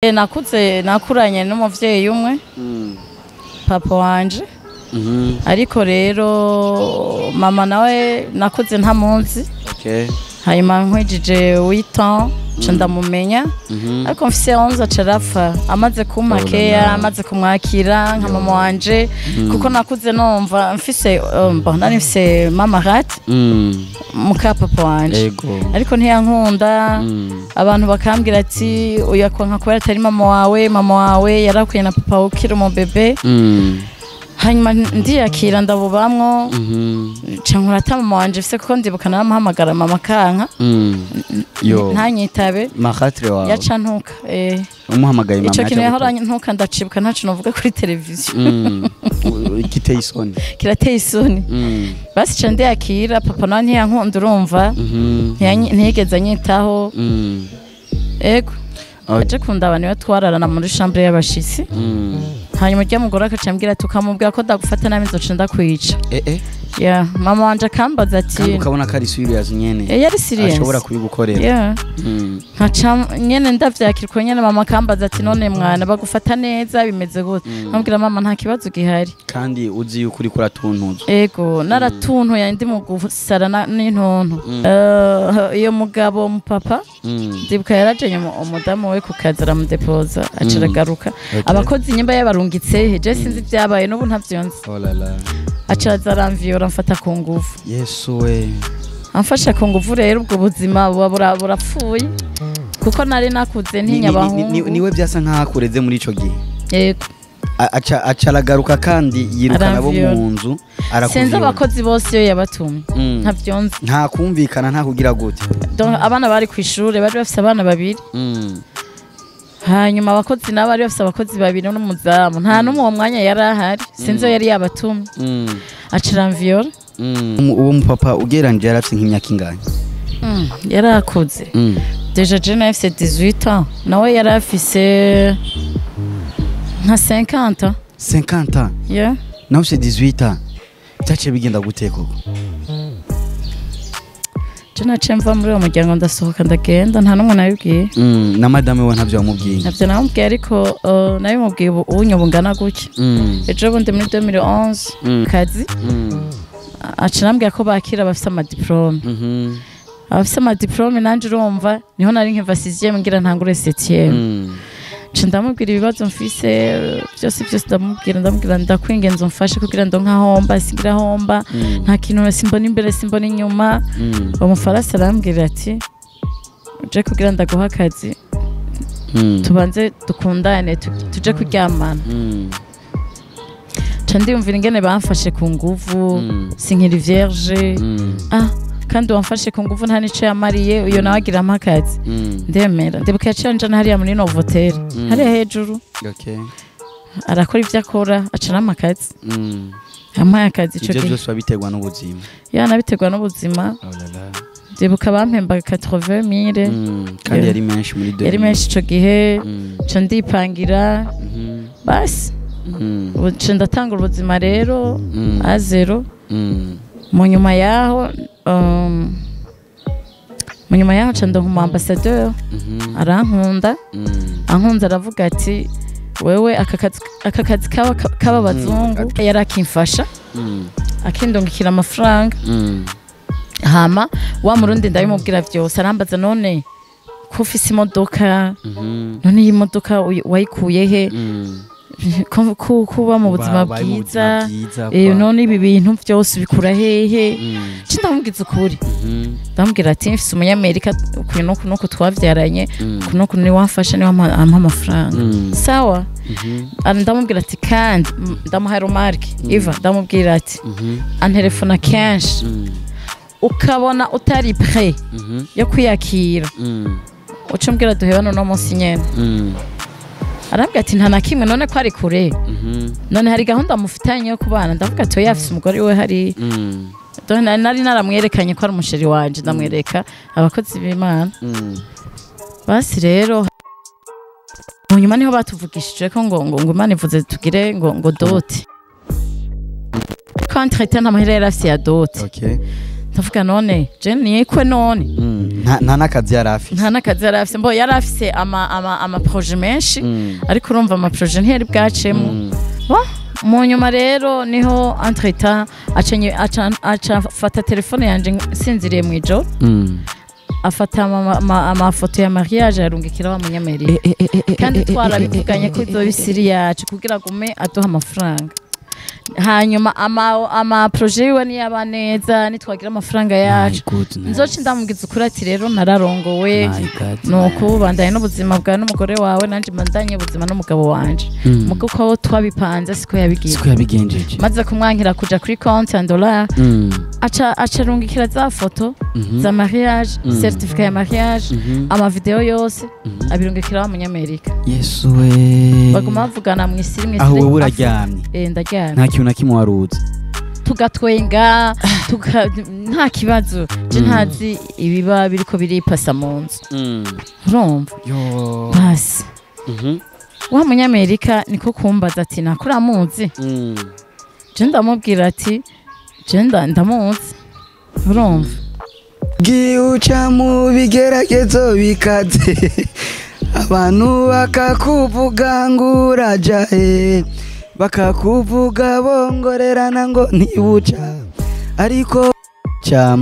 Nakuze nakuranye n'umuvyeyi umwe, papa wanje, ariko rero mama nawe nakuze ntamuzi. Hanyuma nkwijije 8 ans nca ndamumenya, ariko mfise 11 aca arapfa amaze kumpa keya, amaze kumwakira nka mama wanje, kuko nakuze numva mfise bon, nari mfise mama rate muka papa wanje, ariko ntiyankunda. Abantu bakambwira ati: "Uyu akwanka kubera atari mama wawe, mama wawe yarakuye na papa ukiri umu bébé." Hanyuma ndiyakira, ndabubamwo, nca nkura ata mama wanje mfise, kuko ndibuka naramuhamagara mama kanka. Yo. Ntanyitabe. Marâtre wawe? Yaca ntuka. Umuhamagaye mama Ico yaca kintu yahora gutuka. ntuka, ndacibuka, ntaco novuga kuri televiziyo. Giteye isoni. Kirateye isoni. Basi ca ndiyakira, papa nawe ntiyankunda, urumva, ntiyigeze anyitaho. Ego. Aje kundaba niwe twararana muri chambre y'abashitsi. Hanyuma urya mugore akaca ambwira ati: "Ukamubwira ko ndagufata nabi, nzoca ndakwica." Eh eh. Yeah, mama wanje akambaza ati Kandi ukabona ko ari serious nyene. Eh, yari serious. Ashobora kubigukorera. Yeah. Nkaca nyene ndavyakira uko nyene. Mama akambaza ati: "None mwana, bagufata neza, bimeze gute?" Nkabwira mama: "Nta kibazo gihari." Kandi uzi yuko uriko uratuntuza. Ego, naratuntuye, ndi mu gusara n'intuntu. Iyo mugabo mu papa, ndibuka yarajenye umudamu we ku kazi, aramudepoza, aca aragaruka. Abakozi nyimba yabarungitse he, je sinzi ibyabaye, n'ubu ntavyo nzi. Oh la la. Aca aza aramviyora, amfata ku nguvu. Yesu we. Amfasha ku nguvu rero, ubwo buzima buba burapfuye, kuko nari nakuze ntinya abahungu. Niwe byasa nkaho akureze muri ico gihe. Yego. Aca aragaruka kandi yirukana abo Aramviyora. mu nzu, Sinzi arakuviyora. abakozi bose iyo yabatumye, ntavyo nzi. Nta kumvikana, nta kugira gute. Donc, abana bari ku ishure, bari bafise abana babiri. Hanyuma abakozi nabo bari bafise abakozi babiri n'umuzamu, nta n'umwe uwo mwanya yari ahari, sinzi iyo yari yabatumye, aca aramviyora. Uwo mupapa ugereranije yarafise nk'imyaka ingahe? Yari akuze. Déjà je nari afise 18 ans, nawe yari afise nka 50 ans. 50 ans? Yeah. Nawe ufise 18 ans, byaciye bigenda gute koko? Je naciye mva muri uwo muryango, ndasohoka, ndagenda, nta n'umwe nabibwiye. Na madame we ntavyo wamubwiye? Ntabyo namubwiye, ariko nabimubwiye ubu unye bungana gutya. Ejo bundi muri 2011, kazi, aca arambwira ko bakira abafise ama diplômes. Abafise ama diplômes, nanje urumva niho nari nkiva sixième ngira ntangure septième. Nca ndamubwira ibibazo mfise byose byose, ndamubwira, ndamubwira: "Ndakwingenza umfashe kugira ngo nkahomba, singira homba, nta kintu, simbona imbere, simbona inyuma." Uwo mufarasi arambwira ati: "Uje kugira ndaguha akazi, tubanze dukundane, tuje kuryamana." Nca ndiyumvira ingene bamfashe ku nguvu, sinkiri vierge. Ah, kandi wamfashe ku nguvu nta nico yamariye, uyo nawe agira ampa akazi. Ndemera. Ndibuka yaciye anjana hariya muri Novotel, hariya hejuru. Arakora ivyo akora, aca arampa akazi. Ampaye akazi ico Ivyo gihe. byose wabiterwa n'ubuzima. Yanabiterwa n'ubuzima. Oh la la. Ndibuka bampembaga 80 mille. Kandi Yeah. yari menshi muri Yari menshi ico gihe. Nca ndipangira, basi. Ubu nca ndatanga ubuzima rero à zéro. Mu nyuma yaho nca ndonka umu ambassadeur, arankunda. Ankunze aravuga ati: "Wewe aka kazi k'aba bazungu." Yari akimfasha, akindungikira amafaranga. Hama wa murundi ndabimubwira vyose, arambaza: "None ko ufise imodoka, none iyi modoka wayikuye he? Ko kuba mu buzima Ubaye mu bwiza, bwiza none ibi bintu byose ubikura hehe?" Nca ndamubwiza ukuri, ndamubwira ati: "Mfise umunyamerika uku n'uku n'uku twavyaranye, uku n'uku, niwe wamfasha, niwe ampa amafaranga." Sawa. Ndamubwira ati kandi ndamuha remarque iva, ndamubwira ati: "Antelefona kenshi, ukabona utari prêt yo kwiyakira, uca umbwira duhebane uno munsi nyene." Arambwira ati: "Nta na kimwe, none ko ari kure, none hari gahunda mufitanye yo kubana?" Ndavuga ati: "Oya, afise umugore we hari." Donc nari naramwerekanye ko ari umu chéri wanje, ndamwereka abakozi b'Imana. Basi rero mu nyuma niho batuvugishije ko ngo Imana ivuze tugire ngo dot. Contre-temps nta mahera yari afise ya dot. Ndavuga: "None je nikwe none?" Nta n'akazi yari afise. Nta n'akazi yari afise. Mbo yari afise ama projet menshi, ariko urumva ama projet ntiyari bwacemo. Bon, mu nyuma rero niho entre-temps aca afata telefone yanje nsinziriye mu ijoro, afata amafoto ya mariage yarungikira wa Munyamerika, kandi twarabivuganye ko izoba isiri yacu kugira agume aduha amafaranga. Hanyuma ama projet yiwe niyaba neza, nitwagira amafaranga yacu, nzoca ndamubwiza ukuri ati: "Rero nararongowe, nuko bandanye n'ubuzima bwawe n'umugore wawe, nanje mbandanye ubuzima n'umugabo wanje." Mugo uko twabipanze siko yabigiye. Siko yabigenjeje. Maze kumwankira kuja kuri konti ya dollar, aca arungikira za foto za mariage, certificat ya mariage, ama video yose, abirungikira wa Munyamerika. Yesu we! Baguma bavugana mw'isiri mw'isiri. Aho wowe uraryamye? Eh, ndaryamye. Nta kintu na kimwe waruzi? Tugatwenga, nta kibazo. Je ntazi ibiba biriko biripasa mu nzu, urumva? Yo. Basi, wa Munyamerika niko kumbaza ati: "Nakuramuzi?" Je ndamubwira ati: "Je ndamuzi." Urumva? Giuca mu bigeragezo bikaze, abantu bakakuvuga ngo uraja he, bakakuvuga bongorerana ngo ntibuca, ariko ca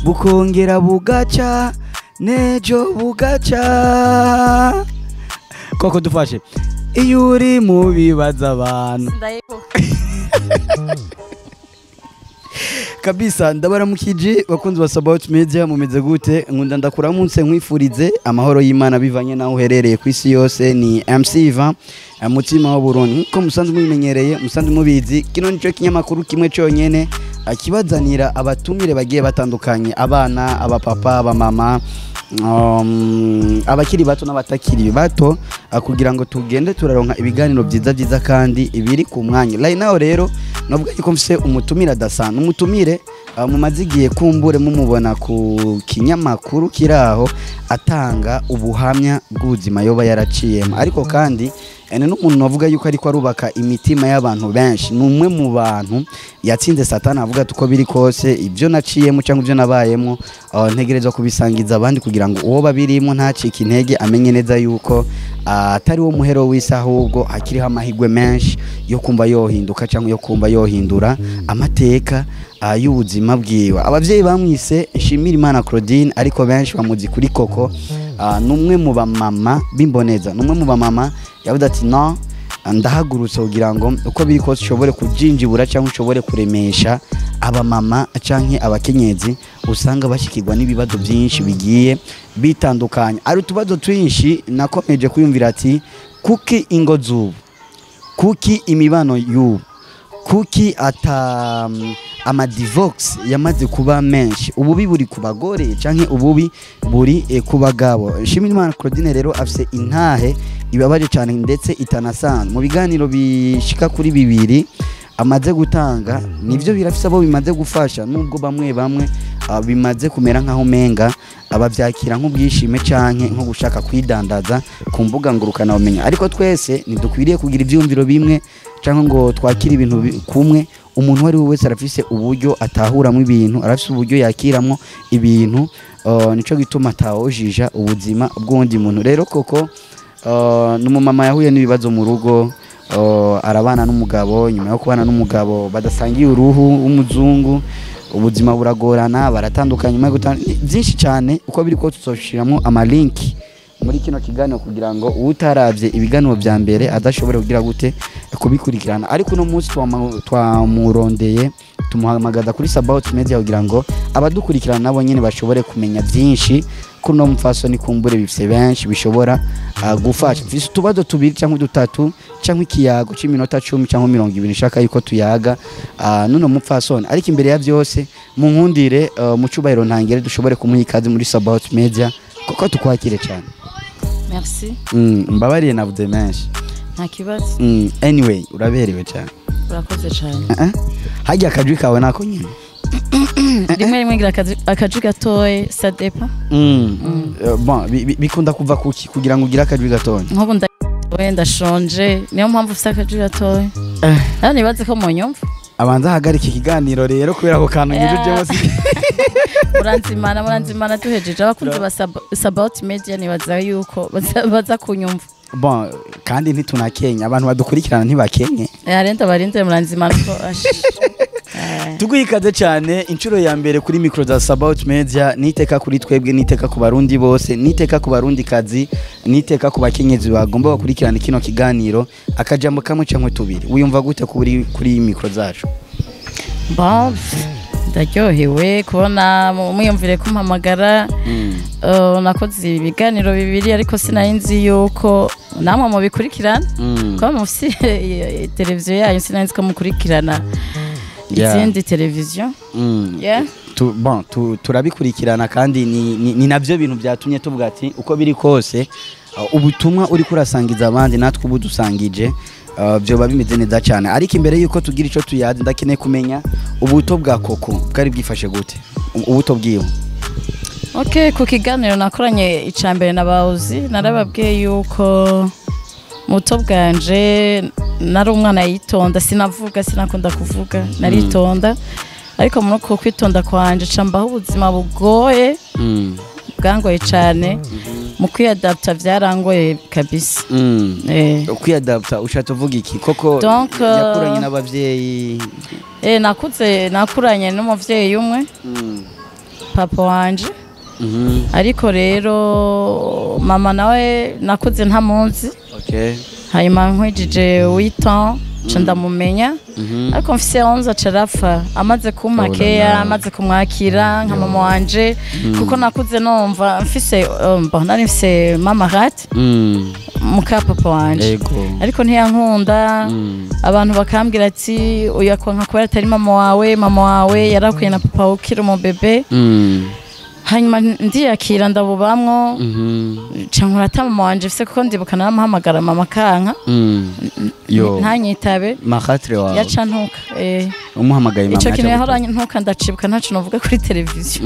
bukongera bugaca, nejo bugaca. Koko dufashe iyo uri mu bibazo abantu. Ndayibuka. Kabisa, ndabaramukije bakunzi ba Sabaut Media. Mumeze gute? Nkunda ndakuramutse, nkwifurize amahoro y'Imana bivanye naho uherereye ku isi yose. Ni MC Ivan, mutima wa Burundi. Nkuko musanzwe mubimenyereye, musanzwe mubizi, kino nico kinyamakuru kimwe cyonyene akibazanira abatumire bagiye batandukanye: abana, abapapa, abamama, abakiri bato n'abatakiri bato, kugira ngo tugende turaronka ibiganiro byiza byiza kandi ibiri ku mwanya. Right now rero navuga yuko mfise umutumire adasanzwe, umutumire mumaze igihe kumbure mumubona ku kinyamakuru kiraho atanga ubuhamya bw'ubuzima yoba yaraciyemo, ariko kandi ni n'umuntu navuga yuko ariko arubaka imitima y'abantu benshi. Ni umwe mu bantu yatsinze Satani, avuga ati: "Uko biri kose, ibyo naciyemo cyangwa ibyo nabayemo, ntegerezwa kubisangiza abandi kugira ngo uwo babirimo ntacike intege, amenye neza yuko atari wo muhero w'isi, ahubwo hakiriho amahirwe menshi yo kumva yohinduka cyangwa yo kumva yohindura amateka y'ubuzima bwiwe." Abavyeyi bamwise Nshimira Imana Claudine, ariko benshi bamuzi kuri Koko. Ni umwe mu bamama b'imboneza, ni umwe mu bamama yavuze ati: "No ndahagurutse kugira ngo uko biri kose ushobore kujinjibura cyangwa ushobore kuremesha abamama canke abakenyezi usanga bashikirwa n'ibibazo byinshi bigiye bitandukanye." Ari utubazo twinshi nakomeje kwiyumvira ati: "Kuki ingo z'ubu, kuki imibano y'ubu, kuki ata ama divorce yamaze kuba menshi? Ububi buri ku bagore canke ububi buri ku bagabo?" Nshimirimana Claudine rero afise intahe ibabaje cyane ndetse itanasanzwe. Mu biganiro bishika kuri bibiri amaze gutanga, nivyo birafise abo bimaze gufasha, nubwo bamwe bamwe bimaze kumera nkaho umenga abavyakira nk'ubwishime canke nko gushaka kwidandaza ku mbuga ngurukana bumenyi. Ariko twese ntidukwiriye kugira ivyumviro bimwe canke ngo twakire ibintu kumwe. Umuntu uwo ari we wese arafise uburyo atahuramo ibintu, arafise uburyo yakiramwo ibintu. Nico gituma atawojija ubuzima bw'uwundi muntu. Rero Koko ni umumama yahuye n'ibibazo mu rugo, arabana n'umugabo. Nyuma yo kubana n'umugabo badasangiye uruhu w'umuzungu, ubuzima buragorana, baratandukanye. Nyuma yo byinshi cyane, uko biri kose tuzoshiramo amalinki muri kino kiganiro kugira ngo utaravye ibiganiro vya mbere adashobora kugira gute kubikurikirana. Ariko uno munsi twamurondeye, tumuhamagaza kuri Sabaut Media kugira ngo abadukurikirana nabo nyene bashobore kumenya byinshi kuri uno mupfasoni. Kumbure bifise benshi bishobora gufasha. Mfise utubazo tubiri cyangwa dutatu cyangwa ikiyago c'iminota 10 cyangwa 20 nshaka yuko tuyaga nuno mupfasoni. Ariko imbere ya byose, munkundire, mu cubahiro ntangere dushobore kumuha ikaze muri Sabaut Media. Koko, tukwakire cyane. Merci. Mbabariye navuze menshi. Nta kibazo. Anyway, uraberewe cyane. Urakoze cyane. Harya akajwi kawe nako nyine? Rimwe rimwe ngira akajwi gatoya, ça dépend. Bon, bikunda kuva kuki kugira ngo ugire akajwi gatoya? Nk'ubu we ndashonje, niyo mpamvu ufite akajwi gatoya. Hano nibaze ko munyumva. Abanza ahagarika ikiganiro rero kubera ako kantu nyujujemo si. Muranzimana, muranzimana, duhejeje. Abakunzi ba Sabaut Media nibaza yuko baza kunyumva. Bon, kandi ntitunakenya, abantu badukurikirana ntibakenye. Arenda barinde, muranzimana ko ash. Tuguha ikaze cyane inshuro ya mbere kuri micro za Sabaut Media. Niteka kuri twebwe, niteka ku Barundi bose, niteka ku Barundi kazi, niteka ku bakenyezi bagomba bakurikirana kino kiganiro. Akajambo kamwe cyangwa tubiri, wiyumva gute kuri micro zacu? Bon, ndaryohewe kubona mwiyumvire kumpamagara. Nakoze ibiganiro bibiri, ariko sinari nzi yuko namwe mubikurikirana, kuba mufise televiziyo yanyu, sinari nzi ko mukurikirana izindi televiziyo. Yeah. Bon, turabikurikirana kandi ni navyo bintu byatumye tuvuga ati uko biri kose, ubutumwa uri kurasangiza abandi natwe ubu dusangije, byoba bimeze neza cyane. Ariko imbere yuko tugira ico tuyazi, ndakeneye kumenya ubuto bwa Koko bwari bwifashe gute, ubuto bwiwe. Okay, ku kiganiro nakoranye icambere na bawuzi, narababwiye yuko muto bwanje nari umwana yitonda, sinavuga, sinakunda kuvuga, naritonda. Ariko muri uko kwitonda kwanje ca mbaho ubuzima bugoye, bwangoye cane. Mu kwiyadapta vyarangoye kabisa. Kwiyadapta ushatse uvuga iki Koko? Donc, yakuranye n'abavyeyi? Nakuze nakuranye n'umuvyeyi umwe, papa wanje. Ariko rero mama nawe nakuze ntamuzi. Hanyuma nkwijije 8 ans ca ndamumenya, ariko mfise 11 aca arapfa, amaze kumpa Oh la keya, la. amaze kumwakira nka mama wanje, kuko nakuze numva mfise bon, nari mfise mama rate, muka papa wanje, ariko ntiyankunda. Abantu bakambwira ati uyu akwanka kubera atari mama wawe, mama wawe yarakwiye na papa wawe ukiri umubebe. Hanyuma ndiyakira, ndabubamwo, ca nkura ata mama wanje mfise, kuko ndibuka naramuhamagara mama kanka, Yo. ntanyitabe. Marâtre wawe? Yaca ntuka. Umuhamagaye mama Ico kintu yaca yahora ntuka, ndacibuka, ntaco novuga kuri televiziyo.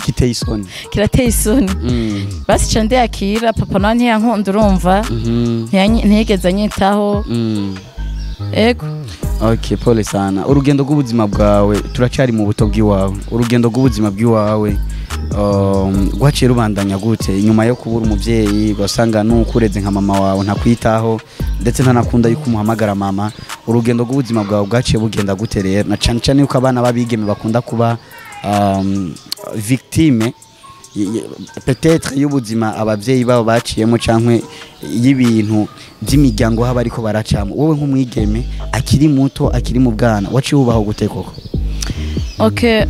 Kiteye isoni. Kirateye isoni. Basi ca ndiyakira, papa nawe ntiyankunda, urumva, ntiyigeze anyitaho. Ego. Okay, pole sana. Urugendo rw'ubuzima bwawe, turacyari mu buto bw'iwawe. Urugendo rw'ubuzima bw'iwawe rwaciye rubandanya gute inyuma yo kubura umuvyeyi, ugasanga n'ukureze nka mama wawe ntakwitaho, ndetse ntanakunda yuko umuhamagara mama? Urugendo rw'ubuzima bwawe bwaciye bugenda gute rero, na cane cane yuko abana b'abigeme bakunda kuba victime peut-être y'ubuzima abavyeyi babo baciyemo cankwe y'ibintu by'imiryango haba ariko baracamo? Wowe nk'umwigeme akiri muto, akiri mu bwana, waciye ubaho gute koko? Okay,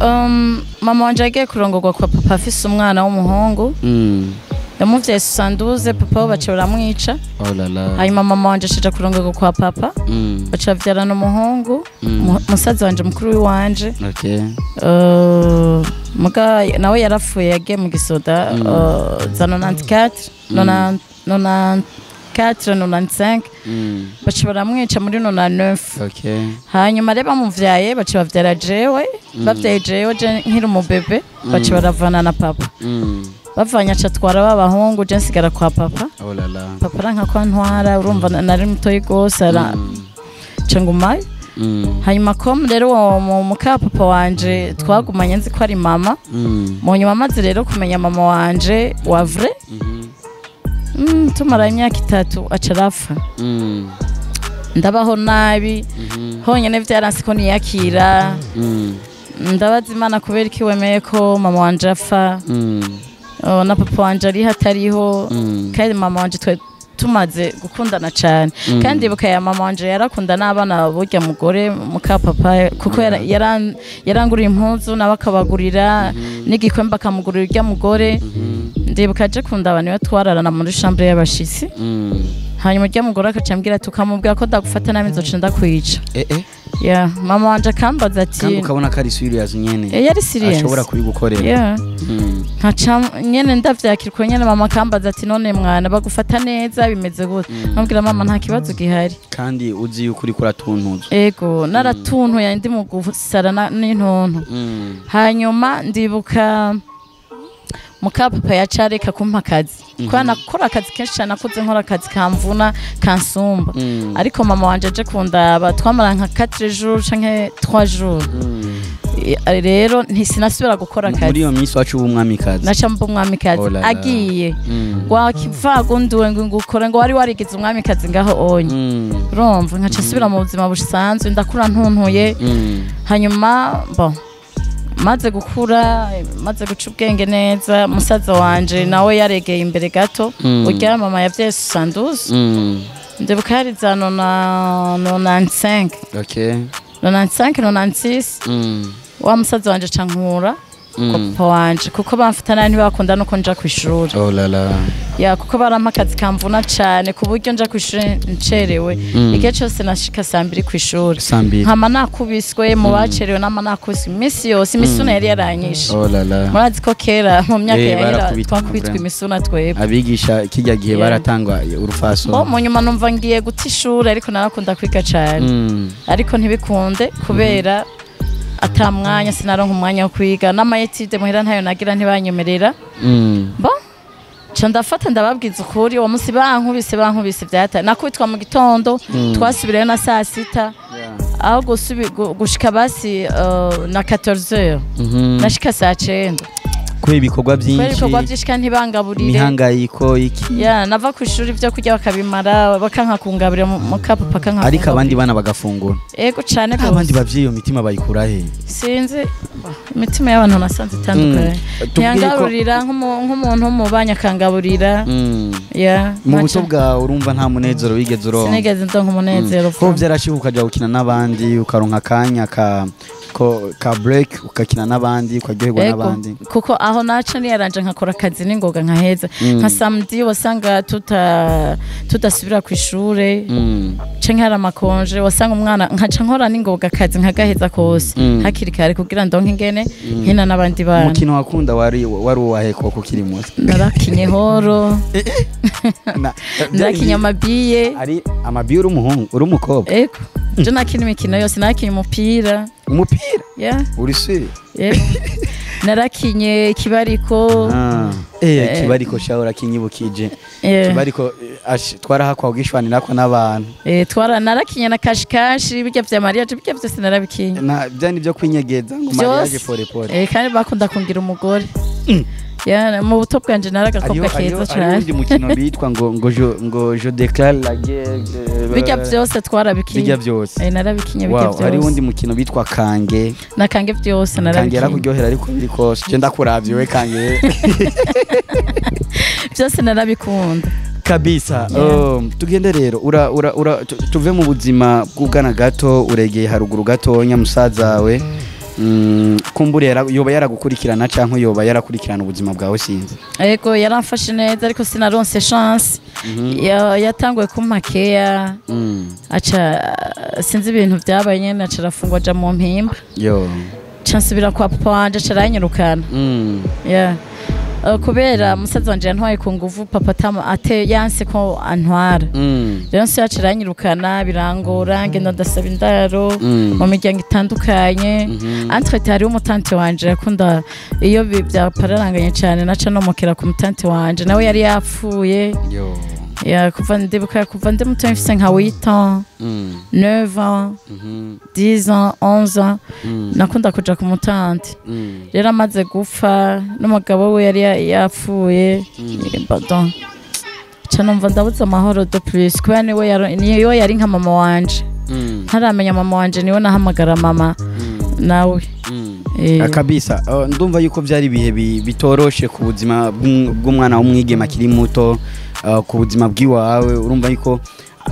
mama wanje yagiye kurongorwa kwa papa afise umwana w'umuhungu. Yamuvyaye 72, papa we baca baramwica. Oh la la. Hanyuma mama wanje acaja kurongorwa kwa papa, baca bavyarana umuhungu, musaza wanje, mukuru w'iwanje. Muga nawe yarapfuye, yagiye mu gisoda za 94, 94, 95, baca baramwica muri 99. Hanyuma rero bamuvyaye, baca bavyara jewe. Bavyaye jewe, je nkiri umubebe, baca baravana na papa. Bavanye, aca atwara b'abahungu, je nsigara kwa papa. Oh la la. Papa aranka ko antwara, urumva nari mutoyi gose, ara ca ngumayo. Hanyuma com rero uwo muka papa wanje twagumanye nzi ko ari mama. Mu nyuma amaze rero kumenya mama wanje wa vrai, tumara imyaka 3 aca arapfa. Ndabaho nabi, honyine vyaranse ko niyakira. Ndabaza Imana kubera iki wemeye ko mama wanje apfa, oh, na papa wanje ariho atariho, kandi mama wanje twe tumaze gukundana cane. Kandi ibuka ya mama wanje yarakunda n'abana burya mugore muka papa, kuko yaranguriye impuzu nawe akabagurira n'igikombe, akamugurira urya mugore. Ndibuka aje kundaba, niwe twararana muri chambre y'abashitsi. Hanyuma urya mugore akaca ambwira ati ukamubwira ko ndagufata nabi nzoca ndakwica. Eh eh. Yeah, mama wanje akambaza ati Kandi ukabona ko ari serious nyene. Eh, yari serious. Ashobora kubigukorera. Yeah. Nkaca nyene ndavyakira uko nyene. Mama akambaza ati none mwana bagufata neza, bimeze gute? Nkabwira mama nta kibazo gihari. Kandi uzi yuko uriko uratuntuza. Ego, naratuntuye, ndi mu gusara n'intuntu. Hanyuma ndibuka Muka papa yacareka kumpa akazi, kubera nakora akazi kenshi cyane, nakuze nkora akazi kamvuna kansumba. Ariko mama wanje aje kundaba twamara nka 4 jours canke 3 jours. Rero ntisinasubira gukora Muri akazi. iyo minsi wacu w'umwamikazi. Naca mba umwamikazi. Oh la la. Agiye wakivagunduwe ngo ngukore ngo wari warigize umwamikazi ngaho onye. Urumva nkaca nsubira mu buzima busanzwe, ndakura ntuntuye. Hanyuma bon, maze gukura, maze guca ubwenge neza, musaza wanje nawe yaregeye imbere gato. Urya mama yavyaye 72. Ndibuka yari za 95. 95, 96. Wa musaza wanje ca nkura kwa papa wanje, kuko bamfata nabi, ntibakunda nuko nja kw'ishuri. Oh la la. Ya, kuko barampa akazi kamvuna cane ku buryo nja kw'ishuri ncerewe. Igihe cose nashika saa 2 kw'ishuri. Saa 2. Nkama nakubiswe mu bacerewe, nama nakubiswe iminsi yose, imisuna yari yaranyishe. Oh la la. Murazi ko kera mu myaka yahera Barakubitwa twakubitwa vraiment. imisuna twebwe. Abigisha kijya gihe baratangwa urufaso. Bo mu nyuma numva ngiye guta ishuri, ariko narakunda kwiga cane. Ariko ntibikunde kubera ata mwanya, sinaronka umwanya wo kwiga, n'ama études muhira ntayo nagira, ntibanyemerera. Bo nca ndafata ndababwiza ukuri. Uwo munsi bankubise vyata, nakubitwa mu gitondo, twasubirayo na saa sita. Aho gushika basi na 14 heures, nashika saa 9. Kubera ibikorwa Kubera byinshi. ibikorwa vyinshi kandi ntibangaburire. Imihangayiko iki. Ya, nava ku ishuri ibyo kurya bakabimara, bakanka kungaburira, mukapapa kanka. Ariko abandi bana bagafungura. Ego cane Abandi gose. bavyeyi iyo mitima bayikura he? Sinzi, imitima y'abantu nasanze itandukanye. Tubwire ko- Ntiyangaburira nk'umuntu w'umubanyi akangaburira. Ya. Mu buto bwawe urumva nta munezero wigeze uronka. Sinigeze ndonka umunezero. Ko vyarashika ukaja gukina n'abandi, ukaronka akanya ka break, ukakina n'abandi, ukaryoherwa Ego, n'abandi? Kuko aho naca niyaranje nkakora akazi n'ingoga nkaheza. Nka samedi wasanga tudasubira ku ishure canke hari ama congés, wasanga umwana nkaca nkora n'ingoga akazi nkagaheza kose hakiri kare kugira ndonke ingene nkina n'abandi bana. Umukino wakunda wari uwahe koko ukiri muto? Narakinye horo, narakinye amabiye. Ari amabiye uri umuhungu, uri umukobwa? Ego, je nakina imikino yose, narakinye umupira. Umupira? Yeah. Uri sure? Yego. Narakinye ikibariko. Ah. Kibariko sha urakinyibukije. Kibariko twarahakwa ugishwanirako n'abantu. Twara narakinye na kashikashi, bijya vya mariage, bijya vyose narabikinye. Na bya nibyo kwinyegeza ngo mariage pole pole. Kandi bakunda kungira umugore. Ya, mu buto bwanje nari agakobwa keza Hariho cane. undi mukino bitwa ngo je déclare la guerre. Bijya vyose twarabikinye. Bijya byose. Narabikinye bijya Wow, hari vyose. undi mukino bitwa kange. Nakange vyose Kange narabikinye. yarakuryohera, ariko biri kose je ndakuravye we kange. Vyose narabikunda. Kabisa. Yeah. Tugende rero ura, ura, ura, tuve mu buzima bw'ubwana gato, uregeye haruguru gatonya, musaza we kumbure yoba yaragukurikirana canke yoba yarakurikirana ubuzima bwawe, sinzi. Ego, yaramfashe neza, ariko sinaronse chance. Yatanguye kumpa keya, aca sinzi ibintu vyabaye nyene, aca arafungwa aja mu mpimba. Yo. Ca nsubira kwa papa wanje, aca aranyirukana. Yeah. Kubera musaza wanje yantwaye ku nguvu, papa ate yanse ko antwara. Rero nsi yacu aranyirukana, birangora, ngenda ndasaba indaro mu miryango itandukanye. Entre hariho umu tante wanje yakunda, iyo byapararanganye cyane naca nomokera ku mu tante wanje, nawe yari yapfuye. Yo. Ya, kuva ndibuka kuva ndi muto, mfise nka 8 ans, 9 ans, 10 ans, 11 ans, nakunda kuja ku mu tante. Rero amaze gupfa n'umugabo we yari yapfuye, pardon, ca numva ndabuze amahoro de plus, kubera niwe niyo yari nka mama wanje. Ntaramenya mama wanje, niwe nahamagara mama nawe. Kabisa. Ndumva yuko byari ibihe bitoroshe ku buzima bw'umwana w'umwigeme akiri muto, ku buzima bw'iwawe. Urumva yuko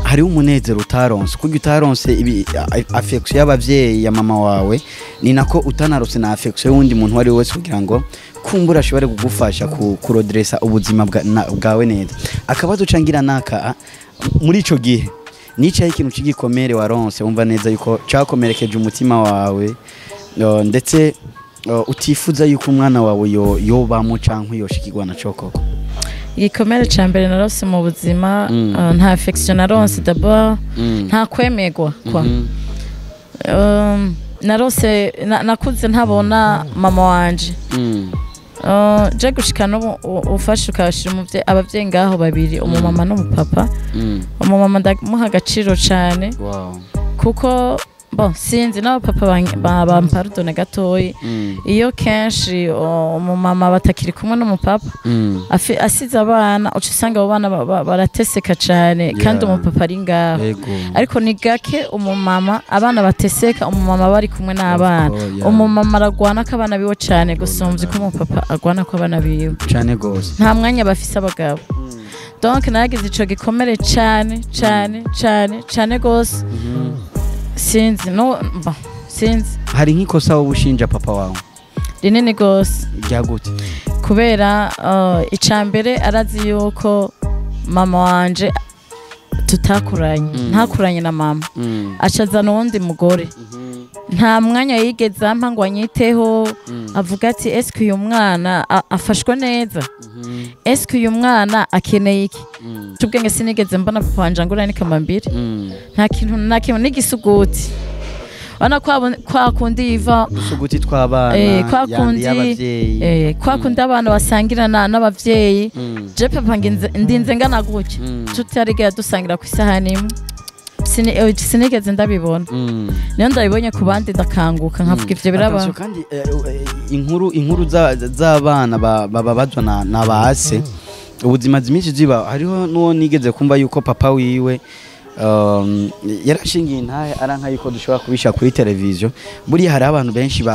hariho umunezero utaronse, kuko utaronse ibi affection y'abavyeyi, ya mama wawe, ni nako utanaronse na affection y'uwundi muntu uwo ari we wese kugira ngo kumbura ashobore kugufasha kurodresa ubuzima bwawe neza. Akabazo cangira naka: muri ico gihe nicaye, ikintu cy'igikomere waronse wumva neza yuko cyakomerekeje umutima wawe, ndetse utifuza yuko umwana wawe yobamo canke yoshikirwa na co koko? Igikomere ca mbere narose mu buzima, nta affection naronse d'abord, nta kwemegwa kwa. Narose nakuze ntabona mama wanje. Je gushika n'ubu ufashe ukashira umuvyeyi, abavyeyi ngaho babiri, umumama n'umupapa. Umumama ndamuha agaciro cane kuko, bon, sinzi n'abapapa bampardonne gatoyi, iyo kenshi umumama batakiri kumwe n'umupapa, asize abana, uca usanga abo bana barateseka cane kandi umupapa ari ngaho. Ariko ni gake umumama abana bateseka umumama bari kumwe n'abana. Of course, yeah. Umumama aragwana ko abana biwe cane gusumvya uko umupapa agwana ko abana biwe. Cane gose. Nta mwanya bafise abagabo. Donc naragize ico gikomere cane cane cane cane gose. Sinzi no, bon, sinzi. Hari nk'ikosa wowe ushinja papa wawe? Rinini gose. Ryagute? Kubera ica mbere, arazi yuko mama wanje tutakuranye, ntakuranye na mama, acazana uwundi mugore. Nta mwanya yigeze ampa ngo anyiteho, avuga ati: "Eske uyu mwana afashwe neza? Eske uyu mwana akeneye iki?" Ubwenge sinigeze mbona papa wanje angura n'ikamambiri. Nta kintu na kimwe, n'igisuguti. Urabona kwa kundi iva Udusuguti tw'abana, kwa yandi kundi y'abavyeyi. Kwa kundi abana basangirana n'abavyeyi. Je papa ndinze ngana gutya, tutarigera dusangira ku isahani imwe. Sinigeze ndabibona. Niyo ndabibonye ku bandi ndakanguka, nkavuga ivyo biraba. Attention kandi inkuru z'abana bababazwa na base ubuzima ziminsi ziba. Hariho n'uwo nigeze kumva yuko papa wiwe yarashingiye intahe, aranka yuko dushobora kubisha kuri televiziyo. Buriya hariho abantu benshi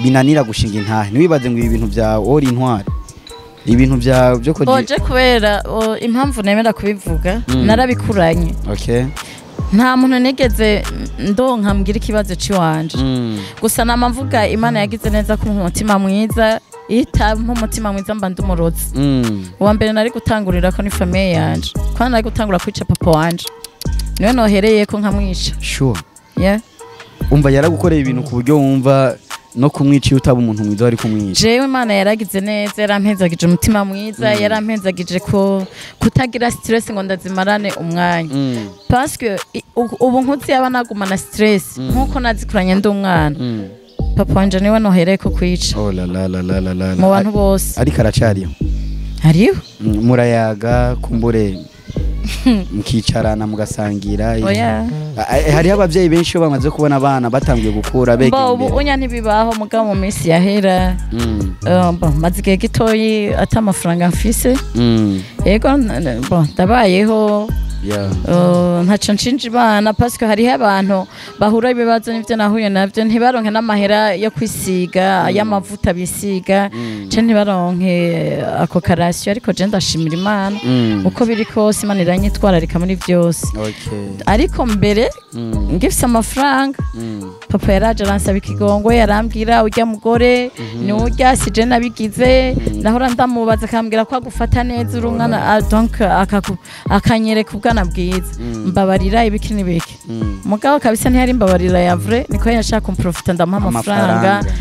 binanira gushinga intahe. Ntiwibaze ngo ibi bintu bya wori intwari, ibintu bya byo koji. Oje kubera impamvu nemera kubivuga, narabikuranye. Nta muntu nigeze ndonka mbwira ikibazo ciwanje. Gusa nama mvuga Imana yagize neza kumpa umutima mwiza. Itampa umutima mwiza mba ndi umurozi. Uwa mbere nari gutangurira ko ni famille yanje, kandi nari gutangura kwica papa wanje, niwe nohereye ko nkamwica. Yeah. Umva, yaragukoreye ibintu ku buryo wumva no kumwica iyo utaba umuntu mwiza wari kumwica. Jewe Imana yaragize neza, yarampezagije umutima mwiza, yarampezagije ko kutagira stress ngo ndazimarane umwanya, parce que ubu nkuzi yaba nagumana stress nkuko nazikuranye ndi umwana, papa wanje niwe nohereye ko kwica Oh la la la la la la. mu bantu bose. Ariko aracariho? Hariho. Murayaga kumbure, mukicarana, mugasangira? Oya. Hariho abavyeyi benshi iyo bamaze kubona abana batangiye gukura Mbo begera ubu imbere. unya ntibibaho, mugabo mu minsi yahera, bon, maze igihe gitoyi ata amafaranga mfise. Yego, bon, ndabayeho. Ntaco nshinja Imana, parce que hariho abantu bahura ibibazo n'ivyo nahuye navyo, ntibaronke n'amahera yo kwisiga, y'amavuta bisiga, ce ntibaronke ako karasiyo. Ariko je ndashimira Imana, uko biri kose Imana iranyitwararika muri vyose. Ariko mbere, ngifise amafaranga, papa yaraje aransaba ikigongo, yarambwira: "Urya mugore ni urya, sije nabigize." Nahora ndamubaza akambwira ko agufata neza uri umwana, donc akanyereka ubwana bwiza, mbabarira, ibiki n'ibiki. Mugabo kabisa ntiyari mbabarira ya vrai, niko yashaka kumprofita ndamuha amafaranga, Amafaranga.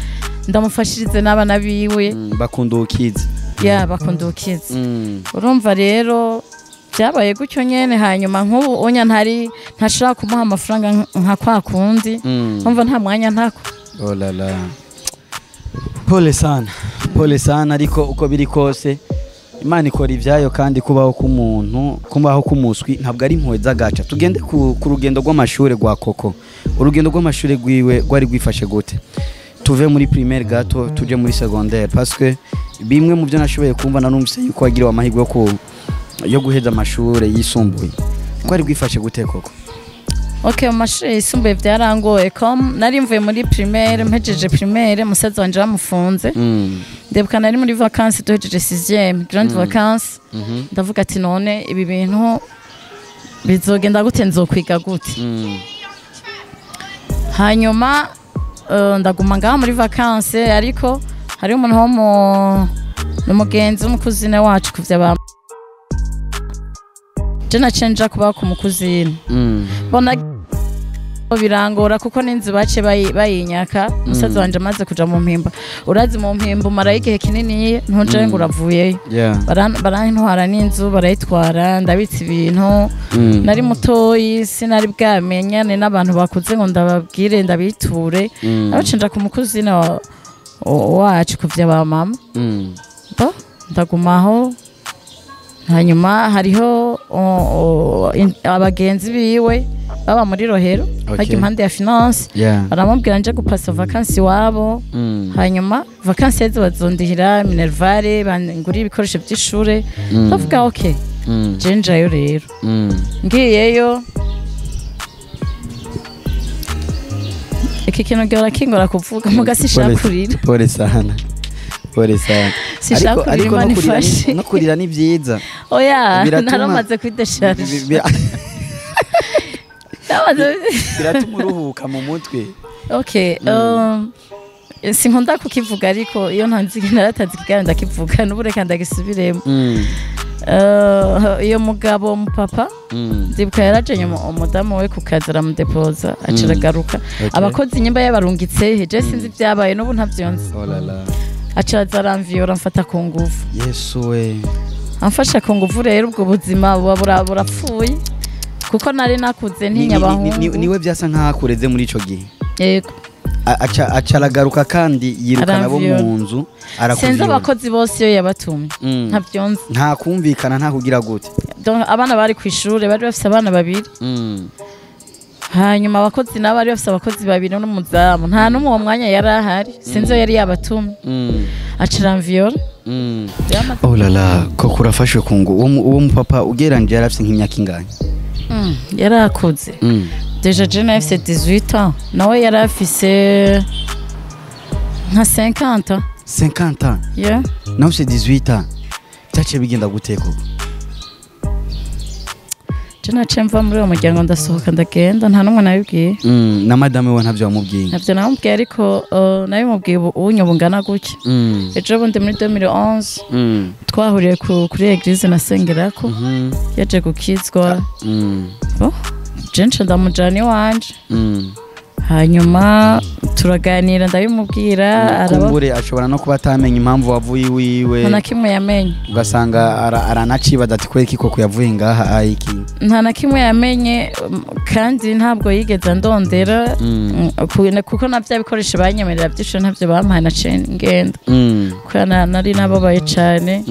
ndamufashirize n'abana biwe. Bakunda ukize. Ya, bakunda ukize. Urumva rero byabaye gutyo nyene. Hanyuma nk'ubu unya ntari ntashobora kumuha amafaranga nka kwa kundi. Umva, nta mwanya ntako. Oh la la. Pole sana. Pole sana, ariko uko biri kose Imana ikora ibyayo, kandi kubaho k'umuntu, kubaho k'umuswi ntabwo ari impuhwe z'agaca. Tugende ku rugendo rw'amashure rwa Koko. Urugendo rw'amashure rwiwe rwari rwifashe gute? Tuve muri primaire gato tuje muri secondaire, parce que bimwe mu byo nashoboye kumva, nanumvise yuko wagiriwe amahirwe yo guheza amashure yisumbuye. Rwari rwifashe gute, Koko? Ok, mu mashuri yisumbuye byarangoye. Com nari mvuye muri primaire, mpejeje primaire, musaza wanje bamufunze. Ndibuka nari muri vacances, duhejeje sixième, grande vacances. Ndavuga ati: "None ibi bintu bizogenda gute? Nzokwiga gute?" Hanyuma ndaguma ngaho muri vacances, ariko hariho umuntu wo mu n'umugenzi w'umukuzine wacu kuvya ba je, naciye nja kuba ku mukuzine. Bona birangora kuko n'inzu bace bayinyaka musaza wanje amaze kuja mu mpimba. Urazi mu mpimba umarayo igihe kinini, ntujayo ngo uravuyeyo. Barantwara n'inzu barayitwara, ndabitse ibintu. Nari mutoyi, sinari bwamenyane n'abantu bakuze ngo ndababwire, ndabiture. Nabace nja ku mukuzine wacu kuvya ba mama. Ndagumaho. Hanyuma hariho abagenzi biwe baba muri Rohero, hajya impande ya finance, baramubwira nje gupasa vacances iwabo. Hanyuma vacances yazo bazondihira minerval, bangurira ibikoresho by'ishure. Ndavuga okay, je njayo rero. Ngiyeyo, iki kintu gihora kingora kuvuga muga sinshaka kurira. Pole sana. Pole sana. Sinshaka kurira, Ariko Imana no kurira ifashe. No kurira ni byiza. Oya, naramaze kwidesharge. Biratuma uruhuka mu mutwe. Okay, sinkunda kukivuga, ariko iyo ntanzi naratanze ikiganiro ndakivuga, n'ubu reka ndagisubiremo. Iyo mugabo mupapa, ndibuka yarajenye umudamu we ku kazi, aramudepoza, aca aragaruka. Abakozi nyimba yabarungitse, je sinzi ibyabaye, n'ubu ntavyo nzi. Oh la la. Aca aza aramviyora, amfata ku nguvu. Yesu we. Amfasha ku nguvu rero, ubwo buzima buba burapfuye kuko nari nakuze ntinya abahungu. Niwe byasa nkaho akureze muri ico gihe. Yego. Aca aragaruka kandi yirukana abo Aramviyora. mu nzu, Sinzi arakuviyora. abakozi bose iyo yabatumye, ntavyo nzi. Nta kumvikana, nta kugira gute. Donc, abana bari ku ishure, bari bafise abana babiri. Hanyuma abakozi nabo bari bafise abakozi babiri n'umuzamu, nta n'umwe uwo mwanya yari ahari, sinzi iyo yari yabatumye. Aca aramviyora. Oh la la, koko urafashwe ku ngo. Uwo mupapa ugereranije yari afise nk'imyaka ingahe? Yari akuze. Déjà je nari afise 18 ans, nawe yari afise nka 50 ans. 50 ans? Yeah. Nawe ufise 18 ans. Byaciye bigenda gute koko? Je naciye mva muri uwo muryango, ndasohoka ndagenda, nta n'umwe nabibwiye. Na madame we ntavyo wamubwiye? Ntabyo namubwiye, ariko nabimubwiye ubu unye bungana gutya. Ejo bundi muri 2011 twahuriye kuri église nasengerako, yaje gukizwa. Bon, je nca ndamujana iwanje. Hanyuma turaganira, ndabimubwira, araba Kumbure ashobora no kuba atamenya impamvu wavuye iwiwe. Nta na kimwe yamenye. Ugasanga aranacibaza ati kubera iki koko yavuye ngaha ayiki. Nta na kimwe yamenye, kandi ntabwo yigeze andondera, kuko na bya bikoresho banyemerera by'ishuri ntabyo bampaye, naciye ngenda kubera nari nababaye cane.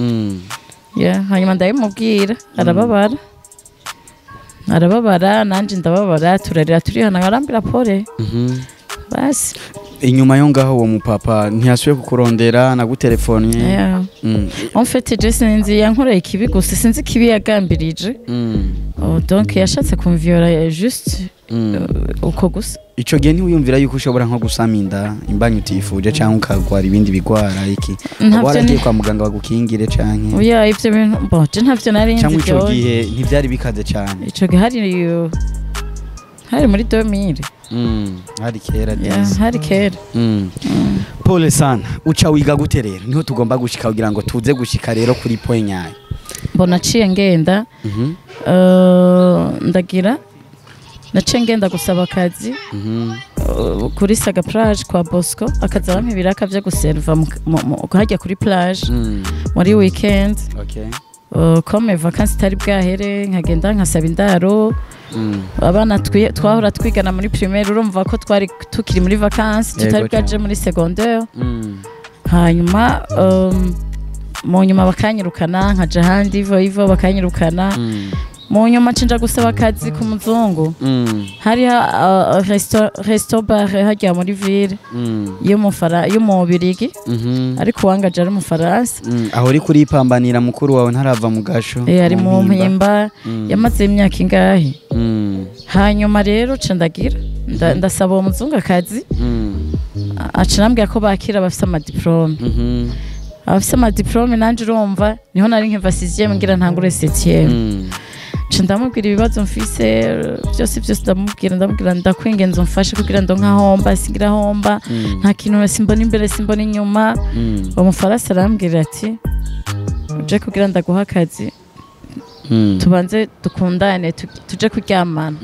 Yeah, hanyuma ndabimubwira, arababara, arababara, nanje ndababara, turarira, turihana, arambwira pole. Basi. Inyuma yo ngaho uwo mupapa ntiyasubiye kukurondera nagutelefonnye? Yeah. En fait je sinzi yankoreye ikibi gusa, sinzi ikibi yagambirije. Oh, donc yashatse kumviola juste, uko gusa. Ico gihe ntiwiyumvira yuko ushobora nko gusama inda, imbanyi utifuje, cyangwa ukagwara ibindi bigwara iki? Ntavyo. Waragiye kwa muganga bagukingire canke? Oya, ivyo bintu, bon, je ntavyo nari nzi. Cyangwa ico Ivyo gihe ntivyari bikaze cane? Ico gihe hari muri 2000. Hari kera. Yeah, Disi. hari kera. Pole sana. Uca wiga gute rero? Niho tugomba gushika kugira ngo tuze gushika rero kuri point nyayo. Mbona naciye ngenda, ndagira naciye ngenda gusaba akazi kuri Saga Plage kwa Bosco, akaza bampa ibiraka vyo guserva hajya kuri plage muri weekend. Comme vacances itari bwahere, nkagenda nkasaba indaro. Abana twahora twigana muri primaire, urumva ko twari tukiri muri vacances, tutari bwaje muri secondaire. Hanyuma mu nyuma bakanyirukana, nkaja ahandi, ivo ivo bakanyirukana. Mu nyuma nca gusaba akazi ku muzungu. Hariho resto bar hajya muri ville y'umubirigi, ariko uwangaje ari umufaransa. Aho uri kuripambanira mukuru wawe ntarava mu gasho? Ari mu Mpimba. Yamaze imyaka ingahe. Hanyuma rero nca ndagira ndasaba uwo muzungu akazi. Aca arambwira ko bakira abafise amadiplôme, abafise amadiplôme. Nanje urumva niho nari nkiva sixième ngira ntangure septième. Nca ndamubwira ibibazo mfise byose byose, ndamubwira ndakwingenza umfashe kugira ngo nkahomba singira homba, nta kintu, simbona imbere simbona inyuma. Uwo mufaransa arambwira ati uje kugira ndaguha akazi, tubanze dukundane, tuje kuryamana.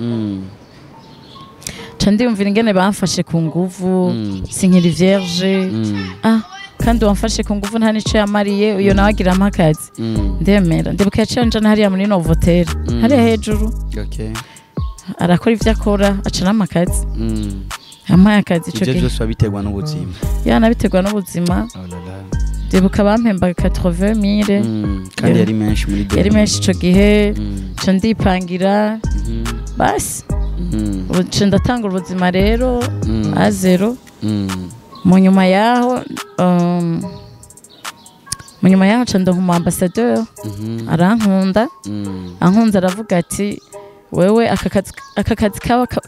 Nca ndiyumvira ingene bamfashe ku nguvu, sinkiri vierge. Ah, kandi uwamfashe ku nguvu nta nico yamariye, uyo nawe agira ampa akazi. Ndemera. Ndibuka yaciye anjana hariya muri Novotel, hariya hejuru. Arakora ivyo akora, aca anampa akazi. Ampaye akazi ico Ivyo gihe vyose wabiterwa n'ubuzima. Yana biterwa n'ubuzima. Oh la la. Ndibuka bampembaga 80 000. Kandi yari menshi muri Yari menshi ico gihe. Nca ndipangira, basi. Ubu nca ndatanga ubuzima rero à zéro. Mu nyuma yaho nca ndonka umu ambassadeur, arankunda. Ankunze aravuga ati: "Wewe aka kazi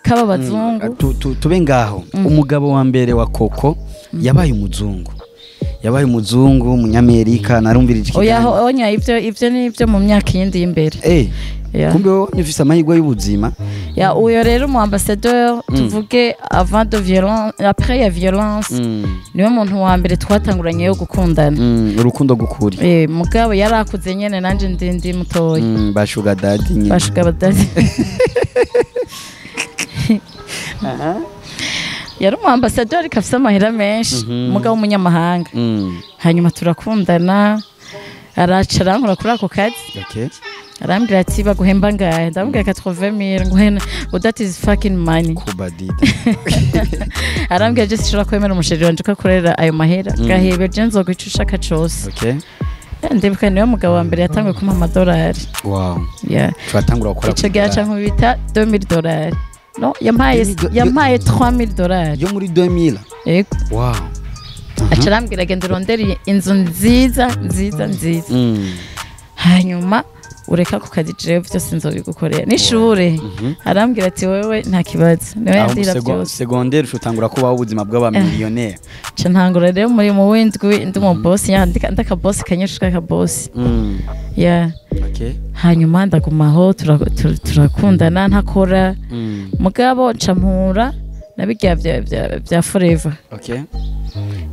k'aba bazungu." Tube ngaho. Umugabo wa mbere wa Koko yabaye umuzungu, yabaye umuzungu umunyamerika, narumvirije Oya. ikiganiro. Onya, ivyo ni ibyo mu myaka yindi y'imbere. Ya. Kumbe wowe ufise amahirwe y'ubuzima. Ya, uyo rero umu ambassadeur, tuvuge avant de violence, après ya violence, niwe muntu wa mbere twatanguranye yo gukundana. Urukundo gukuri. Mugabo yari akuze nyene, nanje ndi mutoya. Ba sugar daddy nyine. Ba sugar daddy. Yari umu ambassadeur ariko afise amahera menshi, mugabo w'umunyamahanga. Hanyuma turakundana, araca arankura kuri ako kazi. Arambwira ati: "Baguhemba ngahe?" Ndamubwira 80 000. Ngo: "Oh, that is fucking money." Kuba dida. Arambwira: "Je sinshobora kwemera umu chéri wanje ko akorera ayo mahera. Gahebe, je nzoguca ushaka cose." Ndibuka niwe mugabo wa mbere yatanguye kumpa amadolari. Yeah. Turatangura gukora. Ico gihe aca nkubita 2000 dolari, no yampaye yampaye 3000 dolari. Yo muri 2000? Yego. Aca arambwira: "Genda urondere inzu nziza nziza nziza, hanyuma ureka ku kazi, jewe byose nzobigukorera n'ishure." Arambwira ati: "Wewe nta kibazo." Niwe Aho yandira byose. Secondaire utangura kubaho ubuzima bw'abamiliyoneri. Nca ntangura rero muri mu w'indwi ndi mu boss, yandika ndakabosi kanyeshu k'akabosi. Yeah. Hanyuma ndagumaho, turakundana ntakora. Mugabo nca mpura na birya vya Forever.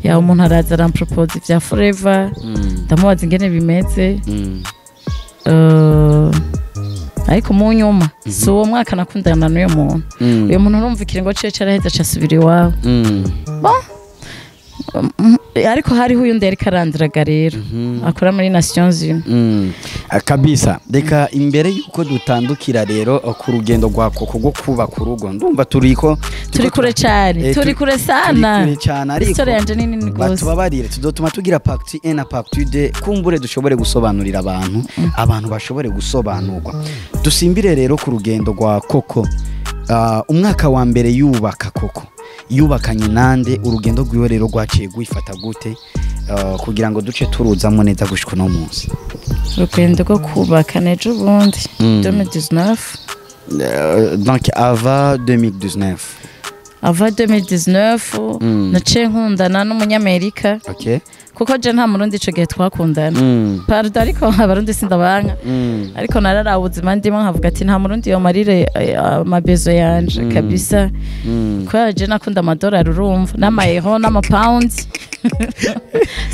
Ya, umuntu araza arampropose ibya Forever. Ndamubaza ingene bimeze. Ariko mu nyuma, si uwo mwaka nakundana n'uyo muntu. Uyo muntu urumva ikiringo ciwe caraheze, aca asubira iwabo. Ariko hariho uyundi yariko arandiraga rero, akora muri Nations Unies. Kabisa. Reka imbere yuko dutandukira rero ku rugendo rwa Koko rwo kubaka urugo, ndumva turiko Turi kure cane. Turi kure sana. Turi kure cane, ariko Histoire yanje ni nini gose. Batubabarire, tuzotuma tugira partie 1 na partie 2, kumbure dushobore gusobanurira abantu, abantu bashobore gusobanurwa. Dusimbire rero ku rugendo rwa Koko. Umwaka wa mbere yubaka, Koko yubakanye nande? Urugendo rwiwe rero rwaciye rwifata gute, kugira ngo duce turuzamo neza gushika uno munsi? Urugendo rwo kubaka nejo bundi, 2019. Donc avant 2019. Ava 2019, naciye nkundana n'umunyamerika, kuko je nta murundi ico gihe twakundana. Pardon, ariko abarundi sindabanka. Ariko nararawe ubuzima ndimo, nkavuga ati nta murundi yomarire amabezo yanje kabisa, kubera je nakunda amadolari, urumva, n'amayero n'amapawundi.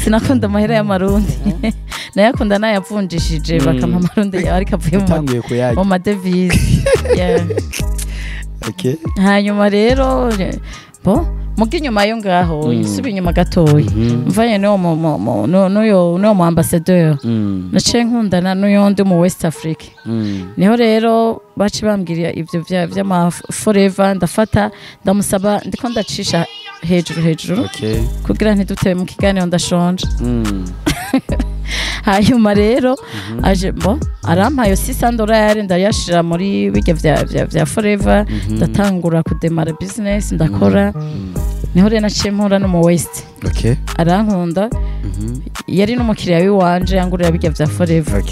Sinakunda amahera y'amarundi, nayakunda nayavunjishije bakampa amarundi ariko avuye Utanguye kuyarya. mu madevize. Yeah. Hanyuma rero, bo muga inyuma yo ngaho, nsubiye inyuma gatoya, mvanye n'uwo n'uyo mu ambassadeur, naciye nkundana n'uyundi mu West Africa. Niho rero baci bambwira ivyo vy'ama Forever, ndafata ndamusaba. Ndiko ndacisha hejuru hejuru kugira ntidutebe mu kiganiro, ndashonje. Hanyuma rero aje bo arampaye 600 dolari, ndayashira muri bijya vya Forever, ndatangura kudemara business, ndakora. Niho rero naciye mpura no mu West. Arankunda, yari n'umukiriya w'iwanje, yangurira bijya vya Forever.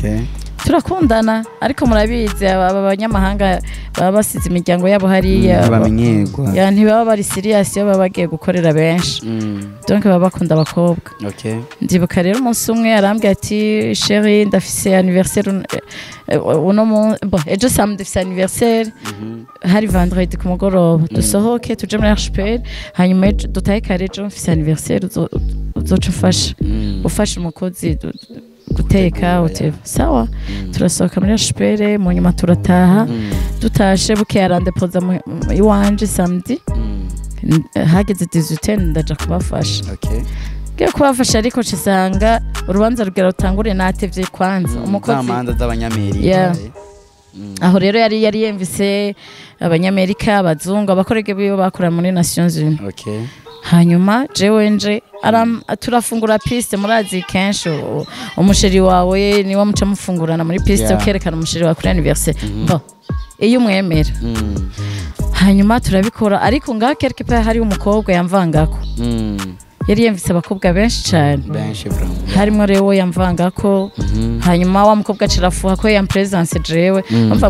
Turakundana, ariko murabizi aba banyamahanga baba basize imiryango yabo hariya. Ntibamenyerwa. Ya, ntibaba bari serious iyo baba bagiye gukorera benshi. Donc baba bakunda abakobwa. Ndibuka rero umunsi umwe arambwira ati: "Chéri, ndafise anniversaire uno bon, ejo samedi ndafise anniversaire." Hari vendredi ku mugoroba. "Dusohoke tuje muri Archipel, hanyuma ejo dutahe kare, ejo mfise anniversaire, uzoca ufasha ufasha umukozi guteka." Gutegura. Uteva sawa. Turasohoka muri Archipel, mu nyuma turataha. Dutashe bukeye arandepoza iwanje samedi. Hageze 18 ndaja kubafasha. Ngiye kubafasha, ariko nsanga urubanza rugera rutangure natevye kwanza umukozi. Za manza z'abanyamerika. Yeah. Aho rero yari yemvise abanyamerika, abazungu, abakorege biwe bakora muri Nations Unies. Hanyuma jewe nje Turafungura piste. Murazi kenshi umu chéri wawe niwe muca mufungurana muri piste, ukerekana umu chéri wawe kuri anniversaire, bon, iyo umwemera. Hanyuma turabikora, ariko ngaho quelque part hari umukobwa yamvangako. Yari yemvise abakobwa benshi cyane. Benshi vraiment. Harimo rero yamvangako. Hanyuma wa mukobwa acirafuha ko yampresence jewe. Umva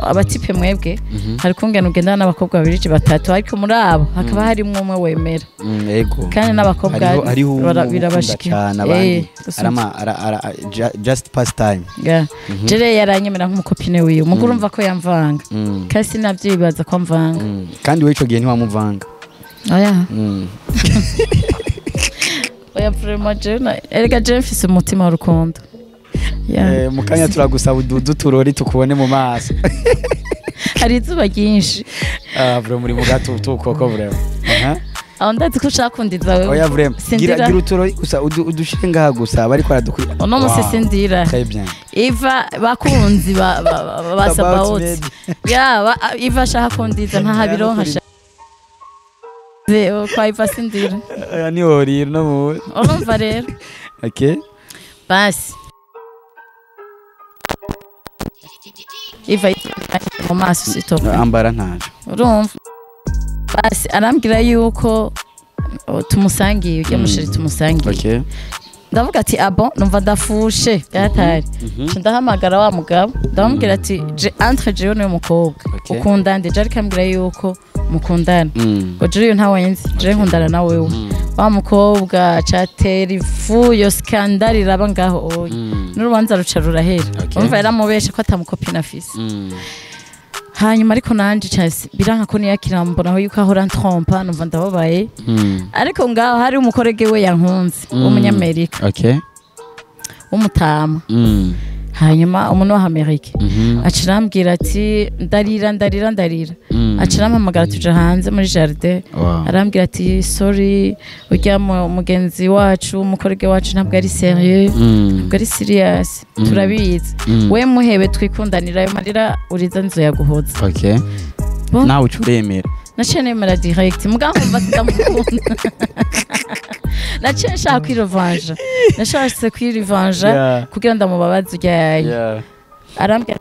aba types mwebwe, hari kungena ugendana n'abakobwa babiri, batatu, ariko muri abo hakaba harimo umwe wemera. Ego. Kandi n'abakobwa Hariho umwe ukunda birabashikira. cyane, abandi arama just pass time. Yeah. Jere yaranyemera nk'umu copine wiwe, muguru urumva ko yamvanga, kandi sinavyibaza ko amvanga. Kandi we ico gihe ntiwamuvanga? Oya. Oya, vraiment, jewe erega jewe mfise umutima w'urukundo. Yeah. Mu kanya turagusaba ududu turori tukubone mu maso. Hari izuba ryinshi. Ah, vraiment, muri mu gatutu koko, vraiment. Aha. Aho ndazi ko ushaka kundiza wewe. Oya, vraiment, gira Sindira. gira uturori gusa, udushire ngaha gusa bariko baradukwira. Uno musi sindira. Très bien. Iva bakunzi ba About Sabaoth. maybe. Ya Iva ashaka kundiza ntahabironka. Kwa Iva sindira. Oya, ni orira no mu Urumva rero. Okay. Basi. Iva mu maso sitop. Ambara ntaje. Urumva. Basi arambwira yuko, oh, tumusangiye ujya mu chéri, tumusangiye. Ndavuga ati abo numva ndafushe byatari. Nca ndahamagara wa mugabo, ndamubwira ati je entre jewe n'uyu mukobwa, ukunda nde? Je ariko ambwira yuko mukundana. Ngo jewe ntawe nzi, jewe nkundana na wewe. Wa mukobwa catera ifu, iyo scandale iraba ngaho oya, n'urubanza ruca rurahera. Umva, yaramubeshe ko atamu copine afise. Hanyuma ariko nanje case biranka ko niyakira, mbonaho yuko ahora ntrompa, numva ndababaye. Ariko ngaho hari umu collègue we yankunze w'umunyamerika, w'umutama. Hanyuma umuntu wa Amerika aca arambwira ati, ndarira, ndarira, ndarira, aca arampamagara tuja hanze muri jardin. Arambwira ati sorry, urya mugenzi wacu, umu collègue wacu, ntabwo ari sérieux, ntabwo ari serious, turabizi. We muhebe twikundanira, ayo marira uriza nzoyaguhoza. Bon. Nawe uca uremera? Naciye nemera direct, mugabo nkumva sindamukunda. Naciye nshaka kwirevanja, nashatse kwirevanja kugira ndamubabaze urya yaye. Arambwira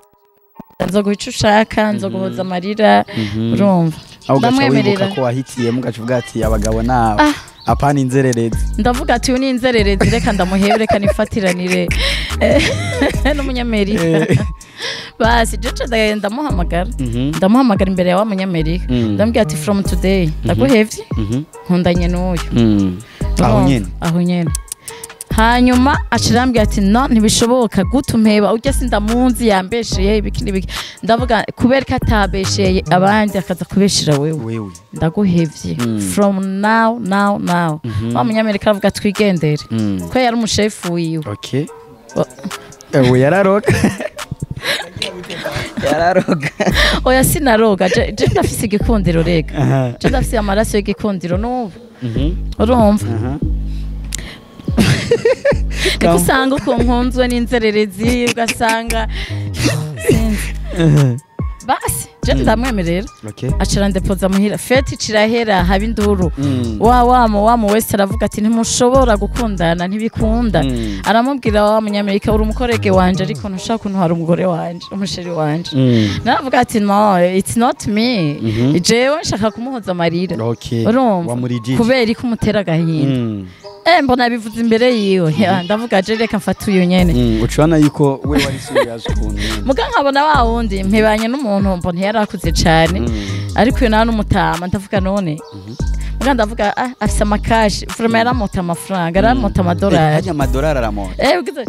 ati nzoguha ico ushaka, nzoguhoza amarira. Urumva, Aho ugaca wibuka ndamwemerera. ko wahitiyemo, ugaca uvuga ati abagabo nabo Ah. apana inzererezi. Ndavuga ati uyu ni inzererezi, reka ndamuhebe, reka nifatiranire n'umunyamerika. Basi jeje ndamuhamagara, ndamuhamagara imbere ya wa munyamerika. Ndamubwira ati from today ndaguhevye, nkundanye n'uyu. Aho Urumva? nyene? Aho nyene. Hanyuma aca arambwira ati no, ntibishoboka, gute umpeba? Ujya sindamunzi, yambesheye ibiki n'ibiki. Ndavuga kubera ko atabesheye abandi akaza kubeshera wewe? Wewe. Ndaguhevye from now, now, now. Wa munyamerika aravuga twigendere, ko yari umushefu wiwe. Okay. Ewe, yararoga, yararoga. Oya, sinaroga. Je ndafise igikundiro, rega je ndafise amaraso y'igikundiro n'ubu. Urumva, niko usanga ukuntu nkunzwe n'inzererezi, ugasanga sinzi. Basi je ndamwemerera. Aca arandepoza muhira, fête cirahera, haba induru. Wa mu wese aravuga ati ntimushobora gukundana, ntibikunda. Aramubwira wa munyamerika, uri umu collègue wanje, ariko ntushaka kuntwara umugore wanje, umu chéri wanje. Naravuga ati no, it's not me, jewe nshaka kumuhoza amarira. Urumva, Wamurijije. kubera ko umutera agahinda. Mbona bivuze imbere yiwe. Ya, ndavuga je reka mfate uyu nyene. Ucubona yuko we wari serious ukuntu nyene. Muga nkabona wa wundi mpebanye n'umuntu, mbona yarakuze cane, ariko uyu nawe n'umutama. Ndavuga none, muga ndavuga ah, afise amakashi vraiment, yaramota amafaranga, yaramota amadolari. Harya amadolari aramota? Ugize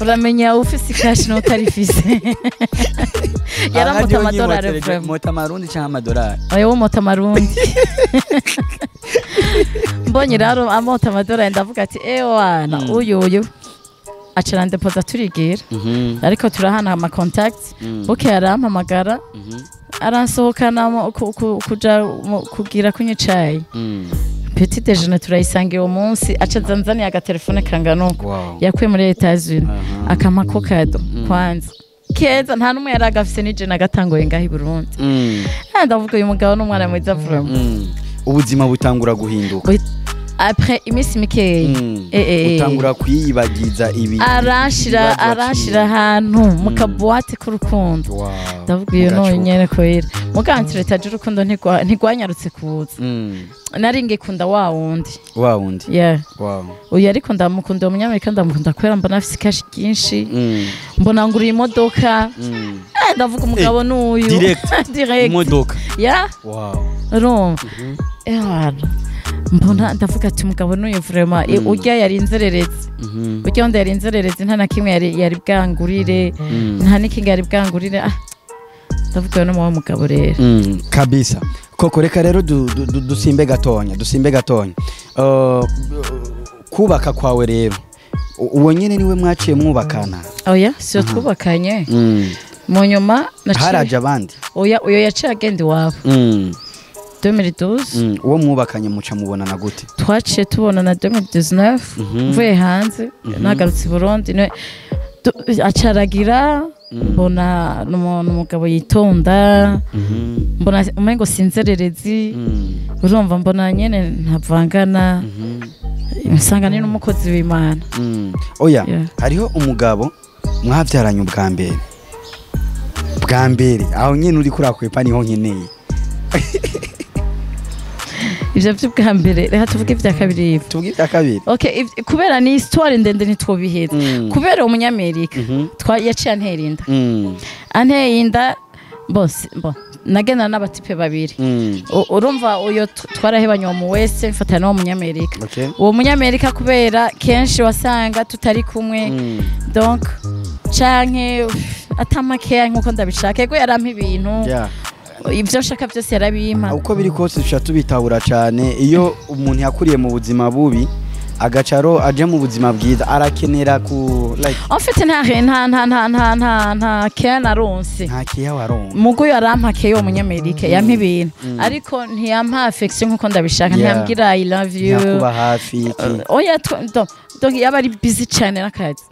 uramenya ufise ikashi n'utarifise. Yaramota amadolari vraiment. Mota amarundi canke amadolari? Oya, wo mota amarundi. Mbonye rero amota amadolari, ndavuga ati ewana, uyu aca arandepoza turigira. Ariko turahana ama contact. Bukeye arampamagara, aransohokana kuja kugira kunywa icayi. Petit déjeuner turayisangira uwo munsi, aca azanzaniye agatelefone kangana uko yakuye muri Etats-Unis. Akampa ko cadeau kwanza keza, nta n'umwe yari agafise, nije nagatanguye ngaho i Burundi. Ah, ndavuga uyu mugabo n'umwana mwiza vraiment. Ubuzima butangura guhinduka. Après iminsi mikeya, Utangura kwiyibagiza ibi. Aranshira ahantu mu kabuwate k'urukundo. Ndavuga iyo Mugacupa. None nyene kwera mugantiretaje urukundo ntigwanyarutse kuza. Nari ngikunda wa wundi. Wa wundi. Yeah. Uyu ariko ndamukunda, uwo munyamerika ndamukunda kubera mbona afise cash ryinshi, mbona nguriye imodoka. Ndavuga umugabo n'uyu. Direct. Direct. Imodoka. Yeah. Urumva, ewana mbona ndavuga ati umugabo n'uyu vraiment. Urya yari inzererezi, urya wundi yari inzererezi, nta na kimwe yari bwangurire, nta n'ikinga yari bwangurire. Ah, ndavuga uyu ni wa mugabo rero. Kabisa koko. Reka rero dusimbe gatonya, dusimbe gatonya. Kubaka kwawe rero, uwo nyene niwe mwaciye mwubakana? Oya, siyo twubakanye. Mu nyuma Haraje abandi? Oya, uyo yaciye agenda iwabo 2012. Uwo mwubakanye muca mubonana gute? Twaciye tubonana 2019, mvuye hanze nagarutse i Burundi. Acaragira mbona ni umuntu, umugabo yitonda, mbona umengo sinzererezi. Urumva, mbona nyene ntavangana, nsanga ni n'umukozi w'Imana. Oya. Yeah. Hariho umugabo mwavyaranye ubwa mbere, bwa mbere aho nyene uri kurakwepa niho nkeneye. Ivyo vy'ubwa mbere, reka tuvuge ivya kabiri. Tuvuge ibya kabiri. Okay, kubera ni histoire ndende ntitwobiheza. Kubera umunyamerika yaciye antera inda. Anteye inda bose bo nagendana n'abatipe babiri. Urumva uyo twarahebanye uwo mu wese, mfatana n'uwo munyamerika. Uwo munyamerika kubera kenshi wasanga tutari kumwe, donc canke atamakeya nkuko ndabishaka. Ego, yarampa ibintu, ibyo nshaka byose yarabimpa. Uko biri kose tuca tubitabura cyane, iyo umuntu yakuriye mu buzima bubi agacaro aje mu buzima bwiza arakenera ku like. En fait nta nta nta nta nta nta nta keya naronse. Nta kiya waronka. Mugo yarampa keya, uwo munyamerika yampa ibintu, ariko ntiyampa affection nkuko ndabishaka. Ntiyambwira "I love you". Ntiyakuba hafi iki? Oya, donc yaba ari busy cyane n'akazi.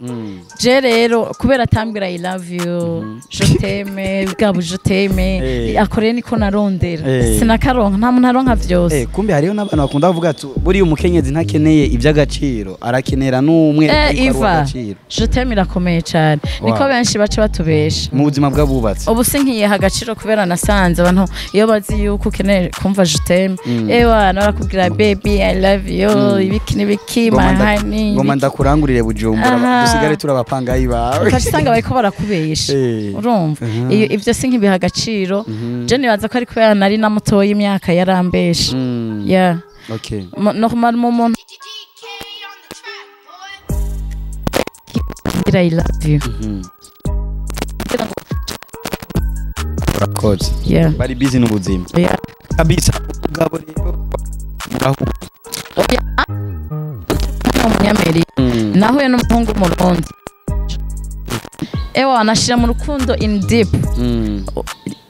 Je rero kubera atambwira "I love you", "je t'aime", bwa bu "je t'aime" akoreye niko narondera. Sinakaronka, nta muntu aronka vyose. Kumbe hariho n'abantu bakunda kuvuga ati buriya umukenyezi ntakeneye iby'agaciro, arakenera n'umwe ariko ari Iva uw'agaciro. "Je t'aime" irakomeye cyane, niko benshi baca batubesha. Mu buzima bw'abubatsi. Ubu sinkiyeha agaciro kubera nasanze abantu iyo bazi yuko ukeneye kumva "je t'aime", ewa barakubwira "Baby, I love you", ibiki n'ibiki, Ngoma "my honey", ngoma ibiki. Ndakurangurire Bujumbura. Aha. Dusigare turabapangayi bawe. Ukaca usanga bariko barakubesha. Urumva, iyo ibyo sinkibiha agaciro. Je nibaza ko ari kubera nari na mutoya, imyaka yarambesha. Yeah. Normal mu muntu ngira "I love you". Urakoze. Yeah. Bari busy n'ubuzima. Yeah. Kabisa, umugabo rero murahura? Oya, umunyamerika nahuye n'umuhungu w'Umurundi, ewa anashira mu rukundo in deep.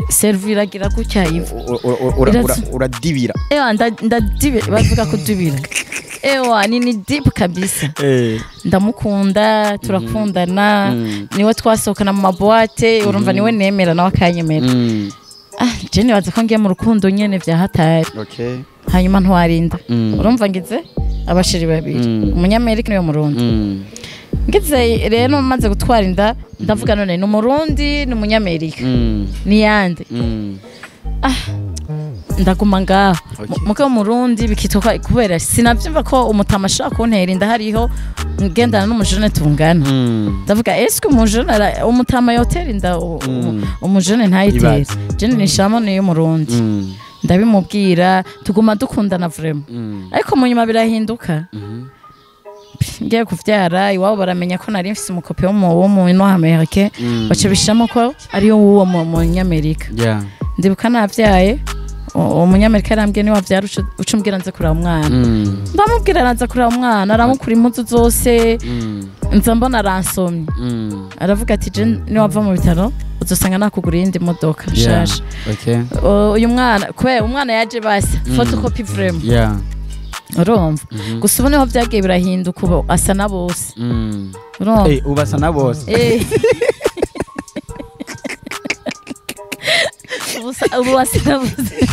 Cerveau iragira gutya ivu. Uradibira. Ewa ndadibira, bavuga kudibira. Ewa ni deep kabisa. Ndamukunda, turakundana. Niwe twasohokana mu maboîte, urumva niwe nemera nawe akanyemera. Ah, je nibaza ko ngiye mu rukundo nyene vya hatari. Hanyuma ntwarinda. Urumva ngize abashiri babiri, umunyamerika niwe Murundi. Ngize rero maze gutwara inda, ndavuga none ni Umurundi, ni umunyamerika, ni yande? Ndaguma ngaho. Mugabo Murundi bikitwa kubera sinavyumva ko umutama ashobora kuntera inda hariho ngendana n'umujene tungana. Ndavuga eske umujene umutama yotera inda umujene ntayitere? Ibaze. Je nishamo niyo Murundi. Ndabimubwira, tuguma dukundana vraiment, ariko mu nyuma birahinduka. Ngiye kuvyara, iwabo baramenya ko nari mfise umucopain wo mu ino Amerike, baca bishiramo ko ariyo w'uwo munyamerika. Ndibuka navyaye, uwo munyamerika yarambwiye niwavyara uce umbwira nze kuraba umwana. Ndamubwira, araza kuraba umwana, aramukura impuzu zose. Nza mbona aransomye, aravuga ati je niwava mu bitaro uzosanga nakugura iyindi modoka nshasha. Uyu mwana kubera umwana yaje basa photocopy vraiment. Urumva, gusa ubu niho byagiye birahinduka, ubu asa na bose. Urumva. Ubasa na bose. Ubu asa na bose.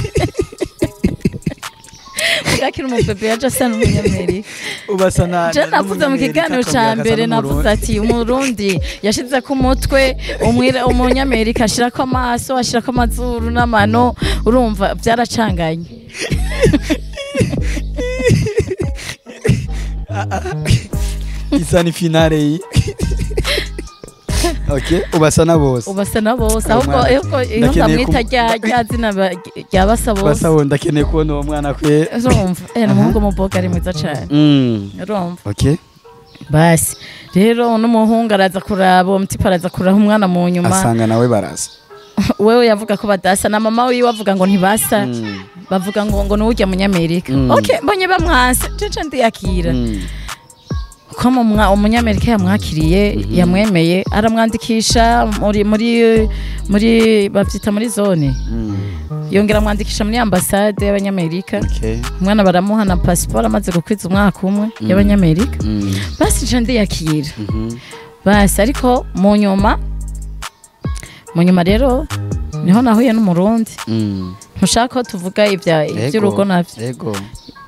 Akiri umubebe yaje asa n'umunyamerika. Ubasa na Je navuze mu kiganiro ca mbere, navuze ati umurundi yashize ku mutwe, umunyamerika ashirako amaso, ashirako amazuru n'amano, urumva byaracanganye. Isa ni finale iyi. Okay, ubasa na bose. Ubasa na bose, ahubwo iyo ndamwita rya zina rya basa bose. Basa bo, ndakeneye kubona uwo mwana kwe. Urumva, n'umuhungu muboga ari mwiza cane. Urumva. Okay. Basi rero n'umuhungu araza kuraba, uwo mutipe araza kuraba umwana mu nyuma. Asanga nawe barasa. Wewe yavuga ko badasa, na mama wiwe avuga ngo ntibasa. Bavuga ngo n'urya munyamerika. Okay, mbonye bamwanse, cece ndiyakira. Ko umunyamerika yamwakiriye, yamwemeye, aramwandikisha muri muri muri bavyita muri zone. Yongera amwandikisha muri ambasade y'abanyamerika. Umwana baramuha na passport amaze gukwiza umwaka umwe y'abanyamerika. Basi nje ndiyakira. Basi ariko mu nyuma rero niho nahuye n'umurundi. Ntushaka ko tuvuga iby'urugo navyo. Yego.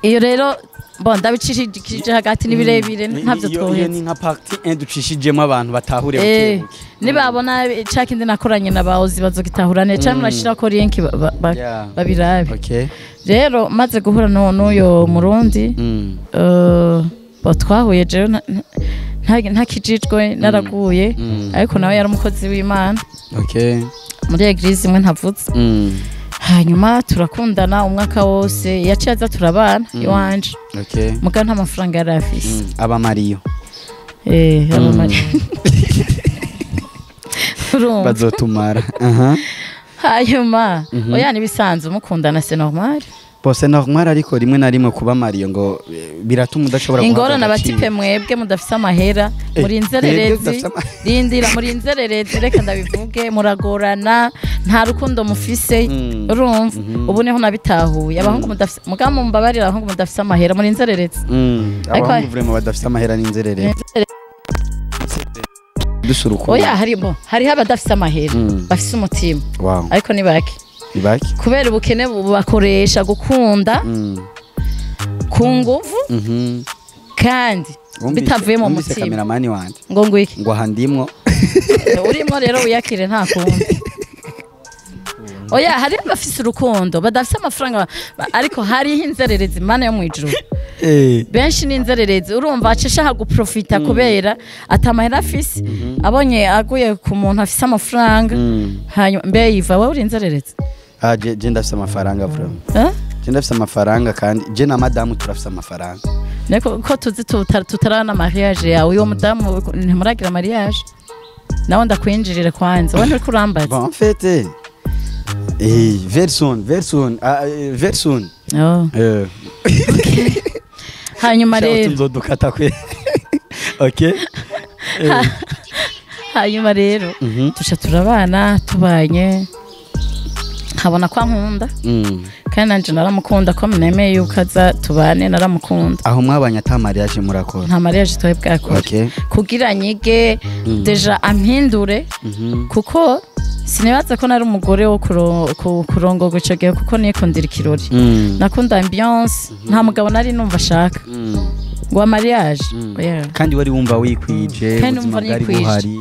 Iyo rero bon ndabicishije hagati n'ibirebire ntavyo twohetse. Iyo ni nka partie 1 ducishijemo abantu batahure bukebuke. Nibabona cakindi nakoranye nabaozi bazogitahura ne cyangwa murashira ko link babirabe. Okay. Rero maze guhura n'uyo murundi twahuye jewe ntakijijwe naraguye, ariko nawe yari umukozi w'Imana. Okay. Muri eglise imwe ntavutse. Hanyuma turakundana umwaka wose, yaciye aza turabana iwanje. Okay. Muga nta mafaranga yari afise. Aba Mariyo. Aba Mariyo. Bazotumara. Hanyuma oya nibisanzwe mukundana c'est normal. Bon, c'est normal, ariko rimwe na rimwe kuba Mariyo ngo biratuma udashobora guhabwa ingorane. Abatipe mwebwe mudafise amahera muri inzererezi, rindira muri inzererezi, reka ndabivuge, muragorana, nta rukundo mufise. Urumva ubu niho nabitahuye, abahungu mudafise, mugabo mumbabarira, abahungu mudafise amahera muri inzererezi. Abahungu vraiment badafise amahera ni inzererezi. Oya harimo, hariho abadafise amahera bafise umutima, ariko ni bake. Kubera ubukene bubakoresha gukunda ku nguvu kandi bitavuye mu mutima. Kameramani wanje ngo ngwiki ngo handimwo urimo rero uyakire nta kundi. Oya hari abafise urukundo badafise amafaranga, ariko hariho inzererezi Imana yo mu ijuru. Benshi ni inzererezi, urumva acesha guprofita kubera atamahera afise, abonye aguye ku muntu afise amafaranga. Hanyuma mbe yiva wowe uri inzererezi? Je ndafise amafaranga vraiment. Je ndafise amafaranga kandi je na madamu turafise amafaranga. Niko ko tuzi tutarana mariage yawe, uyo mudamu ntimuragira mariage? Nawe ndakwinjirira kwanza, wowe nturi kurambaza. Bon, en fait very soon, very soon, very soon. Oh. Hanyuma rero nzodukata kwe. Okay. Hanyuma rero tuca turabana, tubanye nkabona kwa nkunda. Kandi nanje naramukunda, ko nemeye yuko aza tubane, naramukunda. Aho mwabanye ata mariage murakora? Nta mariage twebwe bwakora. Okay. Kugira nyige deja ampindure, kuko sinibaza ko nari umugore wo kurongorwa ico gihe, kuko nikundira ikirori. Nakunda ambiance, nta mugabo nari numva ashaka. Ngo mariage. Kandi wari wumva wikwije, ubuzima bwari buhari.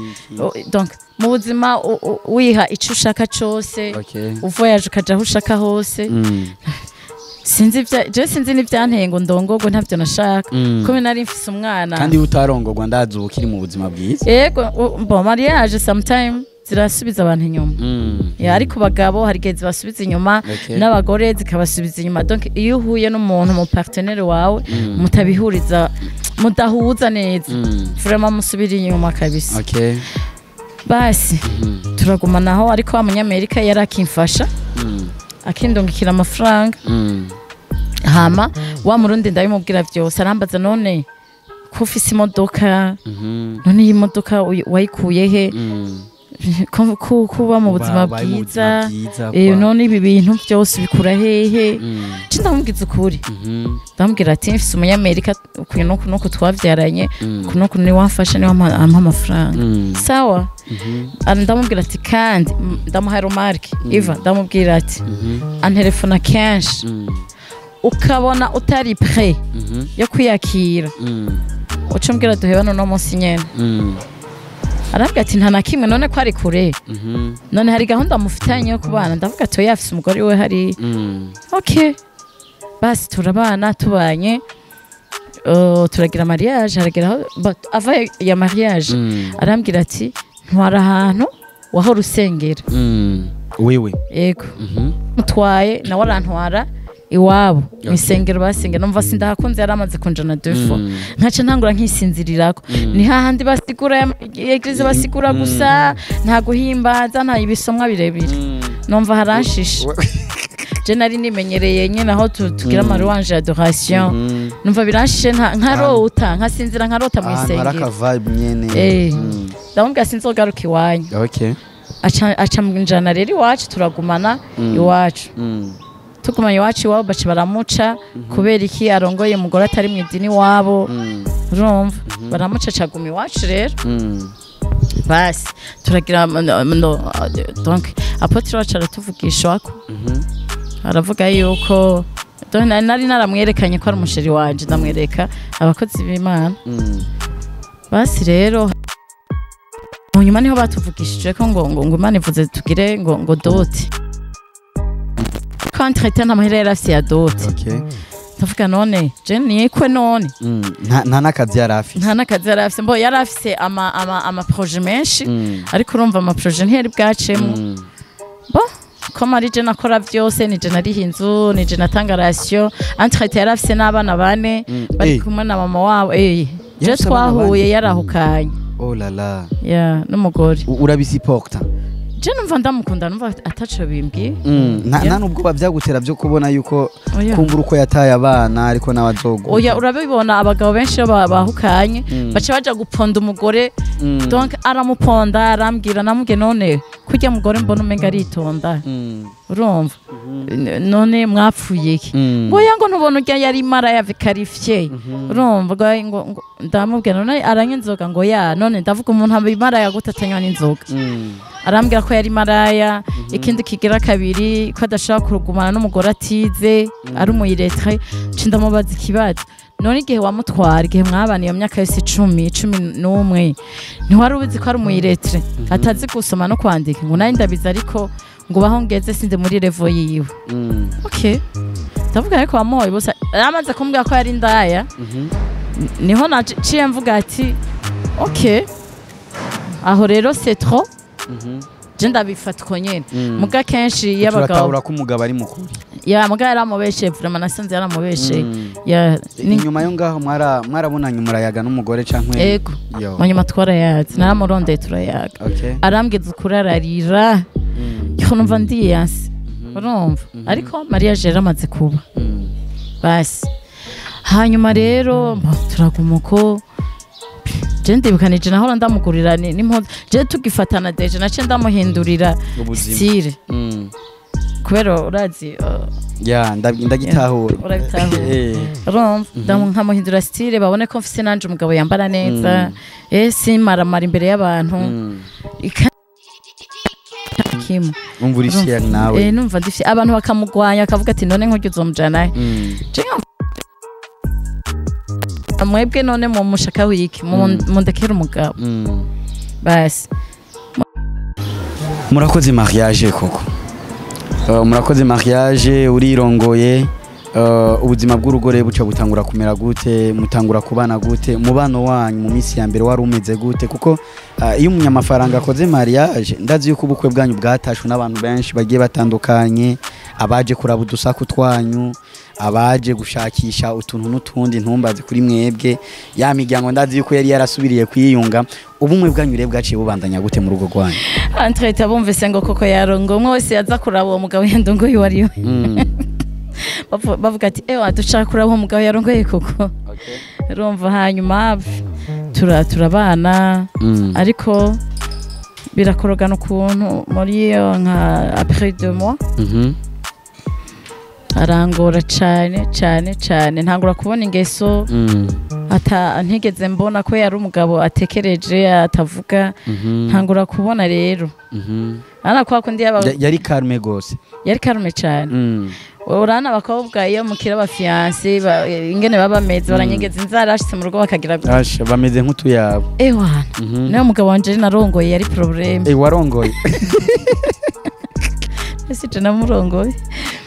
Donc mu buzima wiha ico ushaka cose, uvoyage ukaja aho ushaka hose. Sinzi je sinzi n'ivyanteye ngo ndongorwe, ntavyo nashaka. Kuko nari mfise umwana. Kandi utarongorwa ndazi ukiri mu buzima bwiza. Yego, bon mariage sometime zirasubiza abantu inyuma. Ya ariko bagabo hari gihe zibasubiza inyuma, n'abagore zikabasubiza inyuma. Donc iyo uhuye n'umuntu mu partenaire wawe mutabihuriza, mudahuza neza, vraiment musubira inyuma kabisa. Okay. Basi turagumanaho, ariko wa munyamerika yari akimfasha, akindungikira amafaranga. Hama wa murundi ndabimubwira vyose, arambaza none ko ufise imodoka, none iyi modoka wayikuye he? Kuba mu buzima bwiza, none ibi bintu byose bikura hehe? Ndamubwiza ukuri, ndamubwira ati mfise umunyamerika uku nuku twavyaranye, uku nuku niwe wamfasha, niwe ampa amafaranga. Sawa. Ndamubwira ati kandi ndamuha remarque Iva, ndamubwira ati antelefona kenshi. Ukabona utari prêt yo kwiyakira, uca umbwira duhebane uno munsi nyene. Arambwira ati nta na kimwe. None ko ari kure? None hari gahunda mufitanye yo kubana? Ndavuga ati oya, afise umugore we hari. Okay, basi turabana. Tubanye, turagira mariage. Haragera aho ava ya mariage, arambwira ati ntwara ahantu wahora usengera. Wewe? Yego. Mutwaye, nawe arantwara iwabo mu isengero basengera. Numva sindahakunze, yari amaze kunjana deux fois. Nkaca ntangura nkisinzirirako. Ni hahandi basigura église, basigura gusa, nta guhimbaza, nta ibisomwa birebire. Numva haranshisha. Je nari nimenyereye nyine aho tugira ama louange, adoration. Numva biranshishe, nkarota, nkasinzira, nkarota mu Ahantu hari isengero. aka vibe nyene. Ndamubwira sinzogaruka iwanyu. Aca njana rero iwacu, turagumana iwacu. Tugumanye iwacu, iwabo baca baramuca. Kubera iki? Arongoye umugore atari mu idini iwabo. Urumva baramuca, acaguma iwacu rero. Basi turagira no, donc apôtre wacu aratuvugisha wako, aravuga yuko donc nari naramwerekanye ko ari umu chéri wanje, ndamwereka abakozi b'Imana. Basi rero mu nyuma niho batuvugishije ko ngo Imana ivuze tugire ngo dot. Contre nta mahera yari afise ya dot. Ndavuga none je nikwe none? Nta n'akazi yari afise. Nta n'akazi yari afise. Mbo yari afise ama projet menshi, ariko urumva ama projet ntiyari bwacemo. Bo ko mari je nakora vyose, nije nariha inzu, nije natanga ration. Entre yari afise n'abana bane bari kumwe na mama wabo. Je Yarafise abana twahuye bane? yarahukanye. Oh la la. Ya n'umugore. Urabisiporta? Je numva ndamukunda, numva ataco bimbwiye. Nta Yeah. nta n'ubwoba byagutera byo kubona yuko Oya. kumbura uko yataye abana ariko nawe azogu? Oya, urabibona, abagabo benshi iyo bahukanye baca baja guponda umugore. Donc aramuponda, arambwira, namubwiye none kurya mugore mbona umenga aritonda, urumva none mwapfuye iki? Ngo ya, ngo ntubona urya yari maraya qualifié. Urumva ngo ndamubwira none aranywa inzoga? Ngo ya. None ndavuga umuntu aba maraya gute atanywa n'inzoga? Arambwira ko yari maraya. Ikindi kigira kabiri, ko adashobora kugumana n'umugore atize, ari umu illettré. Nca ndamubaza ikibazo: none igihe wamutwara, igihe mwabana iyo myaka yose 10, 11, ntiwari ubizi ko ari umu illettré, atazi gusoma no kwandika? Ngo nari ndabizi, ariko ngo baho ngeze sinde muri level yiwe. Okay, ndavuga ariko wamuhoye ubusa. Yaramaze kumbwira ko yari indaya. Niho naciye mvuga ati okay, aho rero c'est trop. Je ndabifata uko nyene. Muga kenshi iyo abagabo Turatahura ko umugabo ari mukuru. Ya, muga yaramubeshe vraiment, nasanze yaramubeshe. Ya Inyuma yo ngaho mwarabonanye, murayaga n'umugore canke? Ego. Yo. Mu nyuma twarayaze, naramurondeye, turayaga. Arambwiza ukuri, ararira. Yo numva ndiyanse, urumva, ariko mariage yaramaze kuba. Basi hanyuma rero turaguma uko. Je ndibukanije nahora ndamugurira n'impuzu. Je tugifatana déjà nace ndamuhindurira Ubuzima. style, kubera urazi Ya, ndagitahura. Urabitahura. Urumva nkamuhindura style, babone ko mfise nanje umugabo yambara neza, simaramara imbere y'abantu. Kimwe. Umva uri fier nawe. Numva ndifye, abantu bakamugwanya, bakavuga ati none nkurya uzomujana he? Je mwebwe none mu mushaka wiki mundekere umugabo. Basi. Murakoze mariage koko. Murakoze mariage, urirongoye, ubuzima bw'urugo rero buca butangura kumera gute? Mutangura kubana gute? Umubano wanyu mu minsi ya mbere wari umeze gute? Kuko iyo umunyamafaranga akoze mariage, ndazi yuko ubukwe bwanyu bwatashwe n'abantu benshi bagiye batandukanye, abaje kuraba udusaku twanyu, abaje gushakisha utuntu n'utundi, ntumbaze kuri mwebwe. Ya miryango ndazi yuko yari yarasubiriye kwiyunga. Ubumwe bwanyu rero bwaciye bubandanya gute mu rugo rwanyu? Entre bumvise ngo koko yarongo, umwe wese yaza kuraba uwo mugabo yandongoye uwo ari we. Bavuga ati ewa, dushaka kuraba uwo mugabo yarongoye koko. Urumva hanyuma turabana, ariko birakorogana ukuntu muri iyo nka après 2 mois arangora cane cane cane. Ntangura kubona ingeso ata ntigeze mbona, ko yari umugabo atekereje, atavuga. Ntangura kubona rero ana kwa kundi yaba Yari calme gose. Yari calme cane. Urana abakobwa iyo mukira aba fiancé ingene baba bameze, baranyegeza inzara, ashitse mu rugo bakagira gutya. Asha, bameze nk'utuyabo. Ewana, niyo mugabo wanje narongoye yari problème. Eh, warongoye? Ese je namurongoye?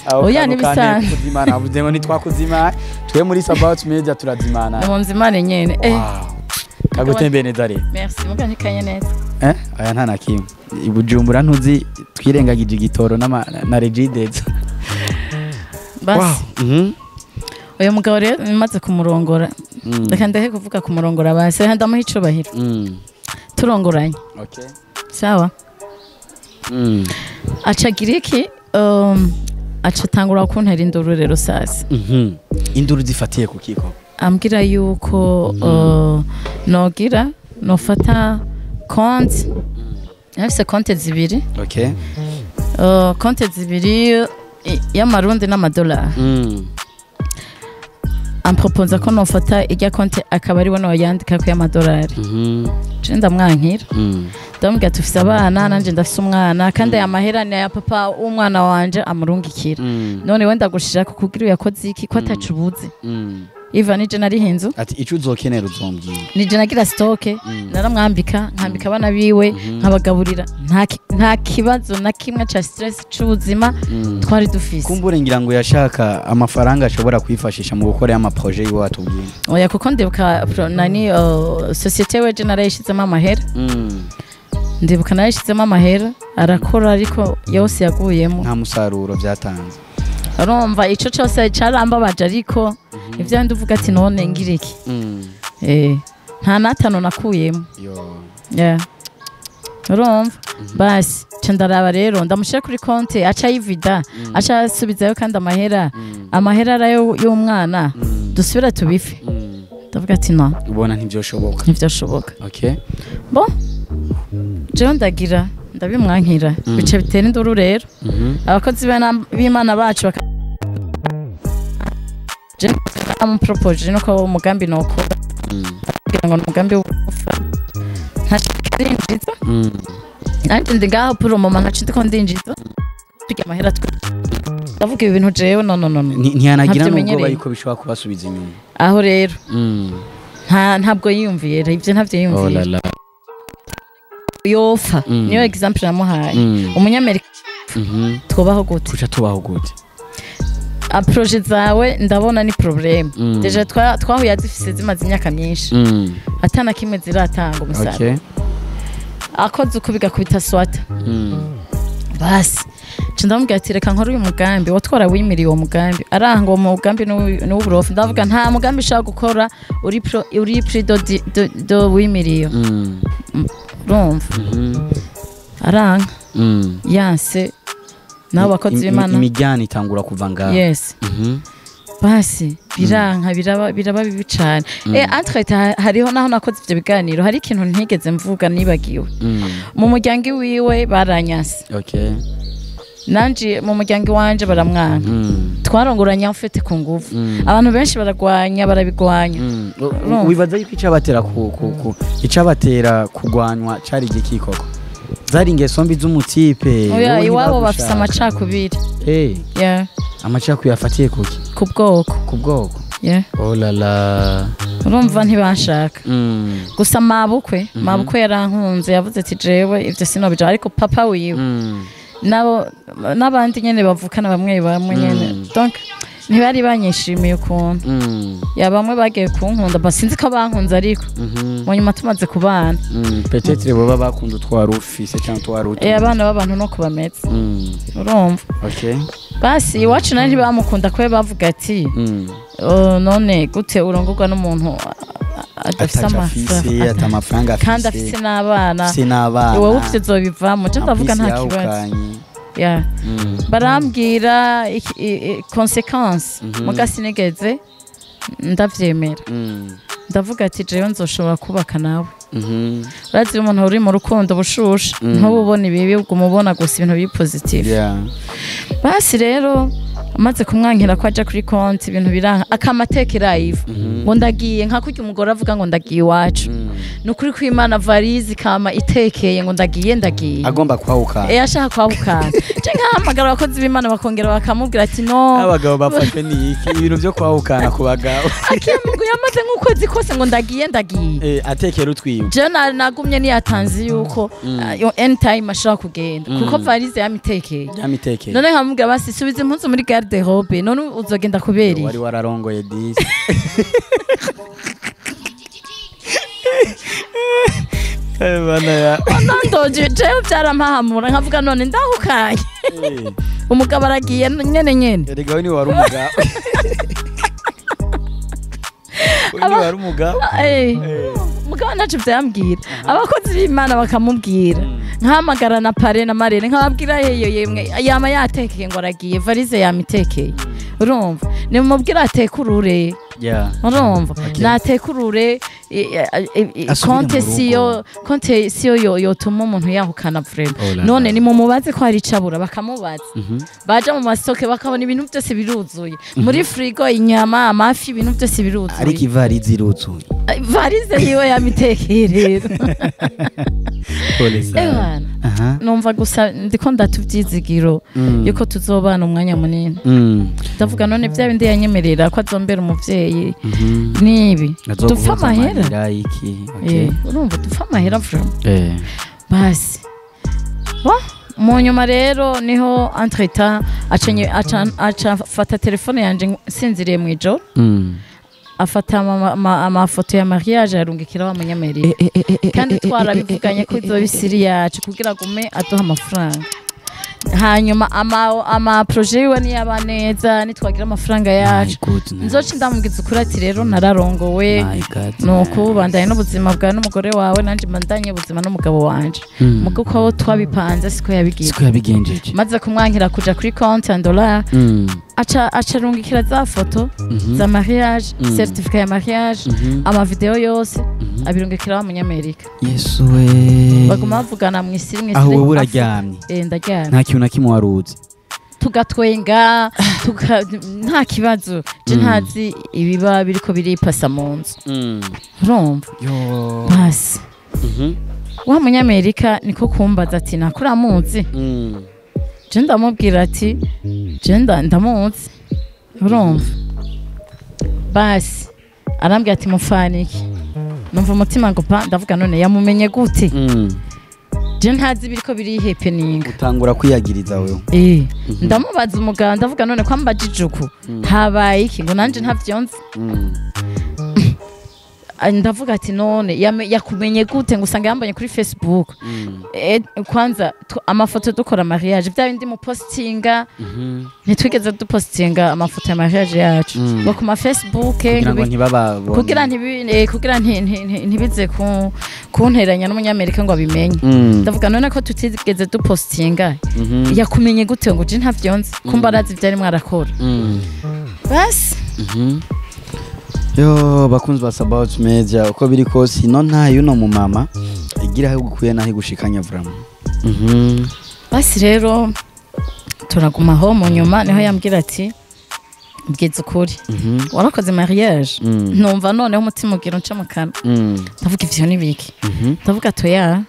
Aho Oya, kantu n'ibisanzwe. kanteye kuzimana, avuze ngo ntitwakuzimana, twe muri Sabaut Media turazimana. Ni mu nzimane nyene, eh. Wow. Kagutembeye neza rero. Merci, muga ntikanye neza. Eh, aya nta na kimwe. I Bujumbura ntuzi twirengagije igitoro na Regideso. Basi, uyu mugabo rero maze kumurongora, reka ndeke kuvuga kumurongora, basi reka ndamuha icubahiro. Turongoranye, sawa, aca agira iki, aca atangura kuntera induru rero sasa. Induru zifatiye ku kiko? Ambwira yuko nogira nofata konti, afise konti zibiri, konti zibiri y'amarundi n'amadolari. Ampropoza ko nofata ijya konti akaba ariwe noyandika ko y'amadolari. Je ndamwankira, ndamubwira tufise abana, nanje ndafise umwana, kandi aya mahera ni aya papa w'umwana wanje amurungikira. None we ndagushira kukugira uyakoze iki ko atacubuze? Iva nije nariha inzu. Ati ico uzokenera uzombwira. Nije nagira stock, naramwambika, nkambika abana biwe, nkabagaburira, nta kibazo na kimwe ca stress c'ubuzima twari dufise. Kumbure ngira ngo yashaka amafaranga ashobora kwifashisha mu gukora ama projet yiwe watubwiye. Oya, kuko ndibuka nani, société weje narayishizemo amahera. Ndibuka narayishizemo amahera, arakora, ariko yose yaguyemo. Nta musaruro byatanze. Urumva ico cose carambabaje, ariko ivyo ndi uvuga ati none ngira iki? Eh, nta n'atanu nakuyemo. Yo. Yeah. Urumva basi ca ndaraba rero ndamushyira kuri konti, aca yivida, aca asubizayo, kandi amahera arayo y'umwana, dusubira tubife. Ndavuga ati no. Ubona ntibyoshoboka. Ntivyoshoboka. Bon, jewe ndagira ndabimwankira, bica bitera induru rero. Abakozi b'Imana bacu je namupropoje nuko umugambi nokora kugira ngo ni umugambi w'ubufa ntashika arinjiza. Nanjye ndi ngaho pour le moment ntaco ndiko ndinjiza, turya amahera twe. Ndavuga ibi bintu jewe no, no, no, no. Ntiyanagira Ntabyo n'ubwoba menyereye. yuko bishobora kubasubiza inyuma? Aho rero ntabwo yiyumviye ibyo, ntabyo Oh yiyumviye. la la. Yopfa, niyo exemple namuhaye, umunyamerika, twubaho gute? Tuca tubaho gute? A projet zawe ndabona ni problème. Déjà twahuye azifise zimaze imyaka myinshi, atana kimwe ziratanga umusaruro. Akoze uko bigakubita swata. Basi nca ndamubwira ati reka nkore uyu mugambi watwara wimiriye. Uwo mugambi aranga, uwo mugambi n'uw'uburofu. Ndavuga nta mugambi ushaka gukora uri uri plus de wimiriye. Urumva aranga, yanse nabo bakozi b'Imana. Imijyana itangura kuva ngaho. Yes. Basi biranka, biraba bibi cane. Entre temps hariho naho nakoze ivyo biganiro, hari ikintu ntigeze mvuga nibagiwe. Mu muryango iwiwe baranyase. Nanje mu muryango iwanje baramwanka. Twarongoranye mfite ku nguvu. Abantu benshi baragwanya, barabigwanya. Urumva? Wibaza yuko icabatera ku, ku, ku icabatera kugwanywa cari igiki koko? Zari ingeso mbi z'umutipe? Oya, wowe iwabo bafise ntibagushaka. amacakubiri. Yeah. Amacakubiri afatiye kuki? Ku bwoko. Ku bwoko? Yeah. Oh la la. Urumva ntibanshaka. Gusa mabukwe yarankunze, yavuze ati jewe ivyo sinobija, ariko papa wiwe nabo n'abandi nyene bavukana bamwe bamwe nyene, donc ntibari banyishimiye ukuntu. Ya, bamwe bagiye kunkunda, ba sinzi ko bankunze, ariko mu nyuma tumaze kubana. Peut-être boba bakunda utwara ufise cyangwa utwara utunze. Abana b'abantu no kubameze. Urumva, basi iwacu nari ntibamukunda kubera bavuga ati "Oh, none gute urongorwa n'umuntu adafise ataco afise, amafaranga ata amafaranga afise, kandi afise n'abana, afise n'abana, wowe ufite zobivamo?" Je ndavuga nta Ampisi kibazo. yahukanye. Yeah. Barambwira conséquence, muga sinigeze ndavyemera. Ndavuga ati jewe nzoshobora kubaka nawe. Urazi iyo umuntu uri mu rukundo bushushe, ntububona ibibi, uguma ubona gusa ibintu biri positif. Basi rero amaze kumwankira ko aja kuri konti, ibintu biranka, akamatekera ivu ngo ndagiye, nka kurya umugore avuga ngo ndagiye iwacu. Nukuri kw'Imana, valise kama itekeye ngo ndagiye, ndagiye. Agomba kwahukana. Eh, ashaka kwahukana. Je nkahamagara abakozi b'Imana, bakongera bakamubwira ati no. Abagabo bafashwe n'iki, ibintu byo kwahukana ku bagabo? Akiyamugu yamaze nk'ukwezi kose ngo ndagiye, ndagiye. Eh, atekera utwiwe. Je nagumye niyatanze yuko anytime ashobora kugenda, kuko valise yamitekeye. Yamitekeye. None nkamubwira basi subiza impuzu muri garde robe, none uzogenda kubera iki? Wari wararongoye disi. Eh, bana ya. Nondoje jewe byarampahamura, nkavuga none ndahukanye, umugabo aragiye nyene nyene. Erega we niwe wari umugabo, we niwe wari umugabo. Eh, umugabo ntacyo byambwira, abakozi b'Imana bakamubwira, nkahamagara na parrain na marraine, nkababwira yeyo yemwe, yama yatekeye ngo aragiye, valise yamitekeye, urumva nimumubwira atekurure. Urumva, natekurure Asubire mu konte rugo. Siyo konte, siyo yo yotuma umuntu yahukana vraiment. Oh la None la. nimumubaze ko hari icabura, bakamubaza, baja mu masoke bakabona ibintu byose biruzuye muri frigo, inyama, amafi, ibintu byose biruzuye. Ariko ivalisi iruzuye. Valise yiwe yamitekeye rero. Pole sana. Ewana, numva gusa ndiko ndatuvyizigiro yuko tuzobana umwanya munini. Ndavuga none bya bindi yanyemerera ko azombera umuvyeyi, nibi dupfa Azoguhoza amahera. Amarira iki, okay. Eh, urumva dupfa amahera vraiment. Basi bo mu nyuma rero niho entre-temps aca afata telefone yanje nsinziriye mu ijoro, afata amafoto ya mariage arungikira wa Munyamerika, kandi twarabivuganye ko izoba isiri yacu kugira agume aduha amafaranga. Hanyuma ama projet yiwe niyaba neza, nitwagira amafaranga yacu, My goodness. nzoca ndamubwiza ukuri ati rero nararongowe. My goodness. Nuko bandanye n'ubuzima bwawe n'umugore wawe, nanje mbandanye ubuzima n'umugabo wanje. Mugo uko twabipanze siko yabigize. Siko yabigenjeje. Maze kumwankira kuja kuri konti en dollar, aca arungikira za foto za mariage, certificat ya mariage, amavideo yose abirungikira wa Munyamerika. Yesu we. Baguma bavugana mw'isi mw'isi. Aho wowe uraryamye? Eh, ndaryamye. Nta kintu na kimwe waruzi? Tugatwenga nta kibazo. Je ntazi ibiba biriko biripasa mu nzu, urumva. Yo. Basi wa Munyamerika niko kumbaza ati nakuramuzi. Je ndamubwira ati je ndamuzi, urumva. Basi arambwira ati mufaniki. Numva umutima ngo pa, ndavuga none yamumenye gute? Je ntazi ibiriko birihepeninga. Utangura kwiyagiriza wewe. Eh, ndamubaza umuganga, ndavuga none ko ambajije uku habaye iki, ngo nanje ntavyo nzi. Ah, ndavuga ati none yakumenye gute, ngo usanga yambonye kuri Facebook. Eh, kwanza amafoto dukora mariage, bya bindi mu postinga, ntitwigeze dupostinga amafoto ya mariage yacu, ngo ku ma Facebook kugira ngo ngo ntibababone. Kugira kugira ntibize kunteranya n'Umunyamerika ngo abimenye. Ndavuga none ko tutigeze dupostinga, yakumenye gute, ngo je ntavyo nzi, kumba arazi ibyo arimwo arakora. Basi. Yo, bakunzi ba Sabaut Media, uko biri kose ino nta yuno mu mama igira aho gukuye naho igushikanya vraiment. Basi rero turagumaho. Mu nyuma niho yambwira ati mbwiza ukuri, warakoze mariage? Numva noneho umutima ugira unca mu kanwa. Ndavuga ivyo ni biki? Ndavuga toya.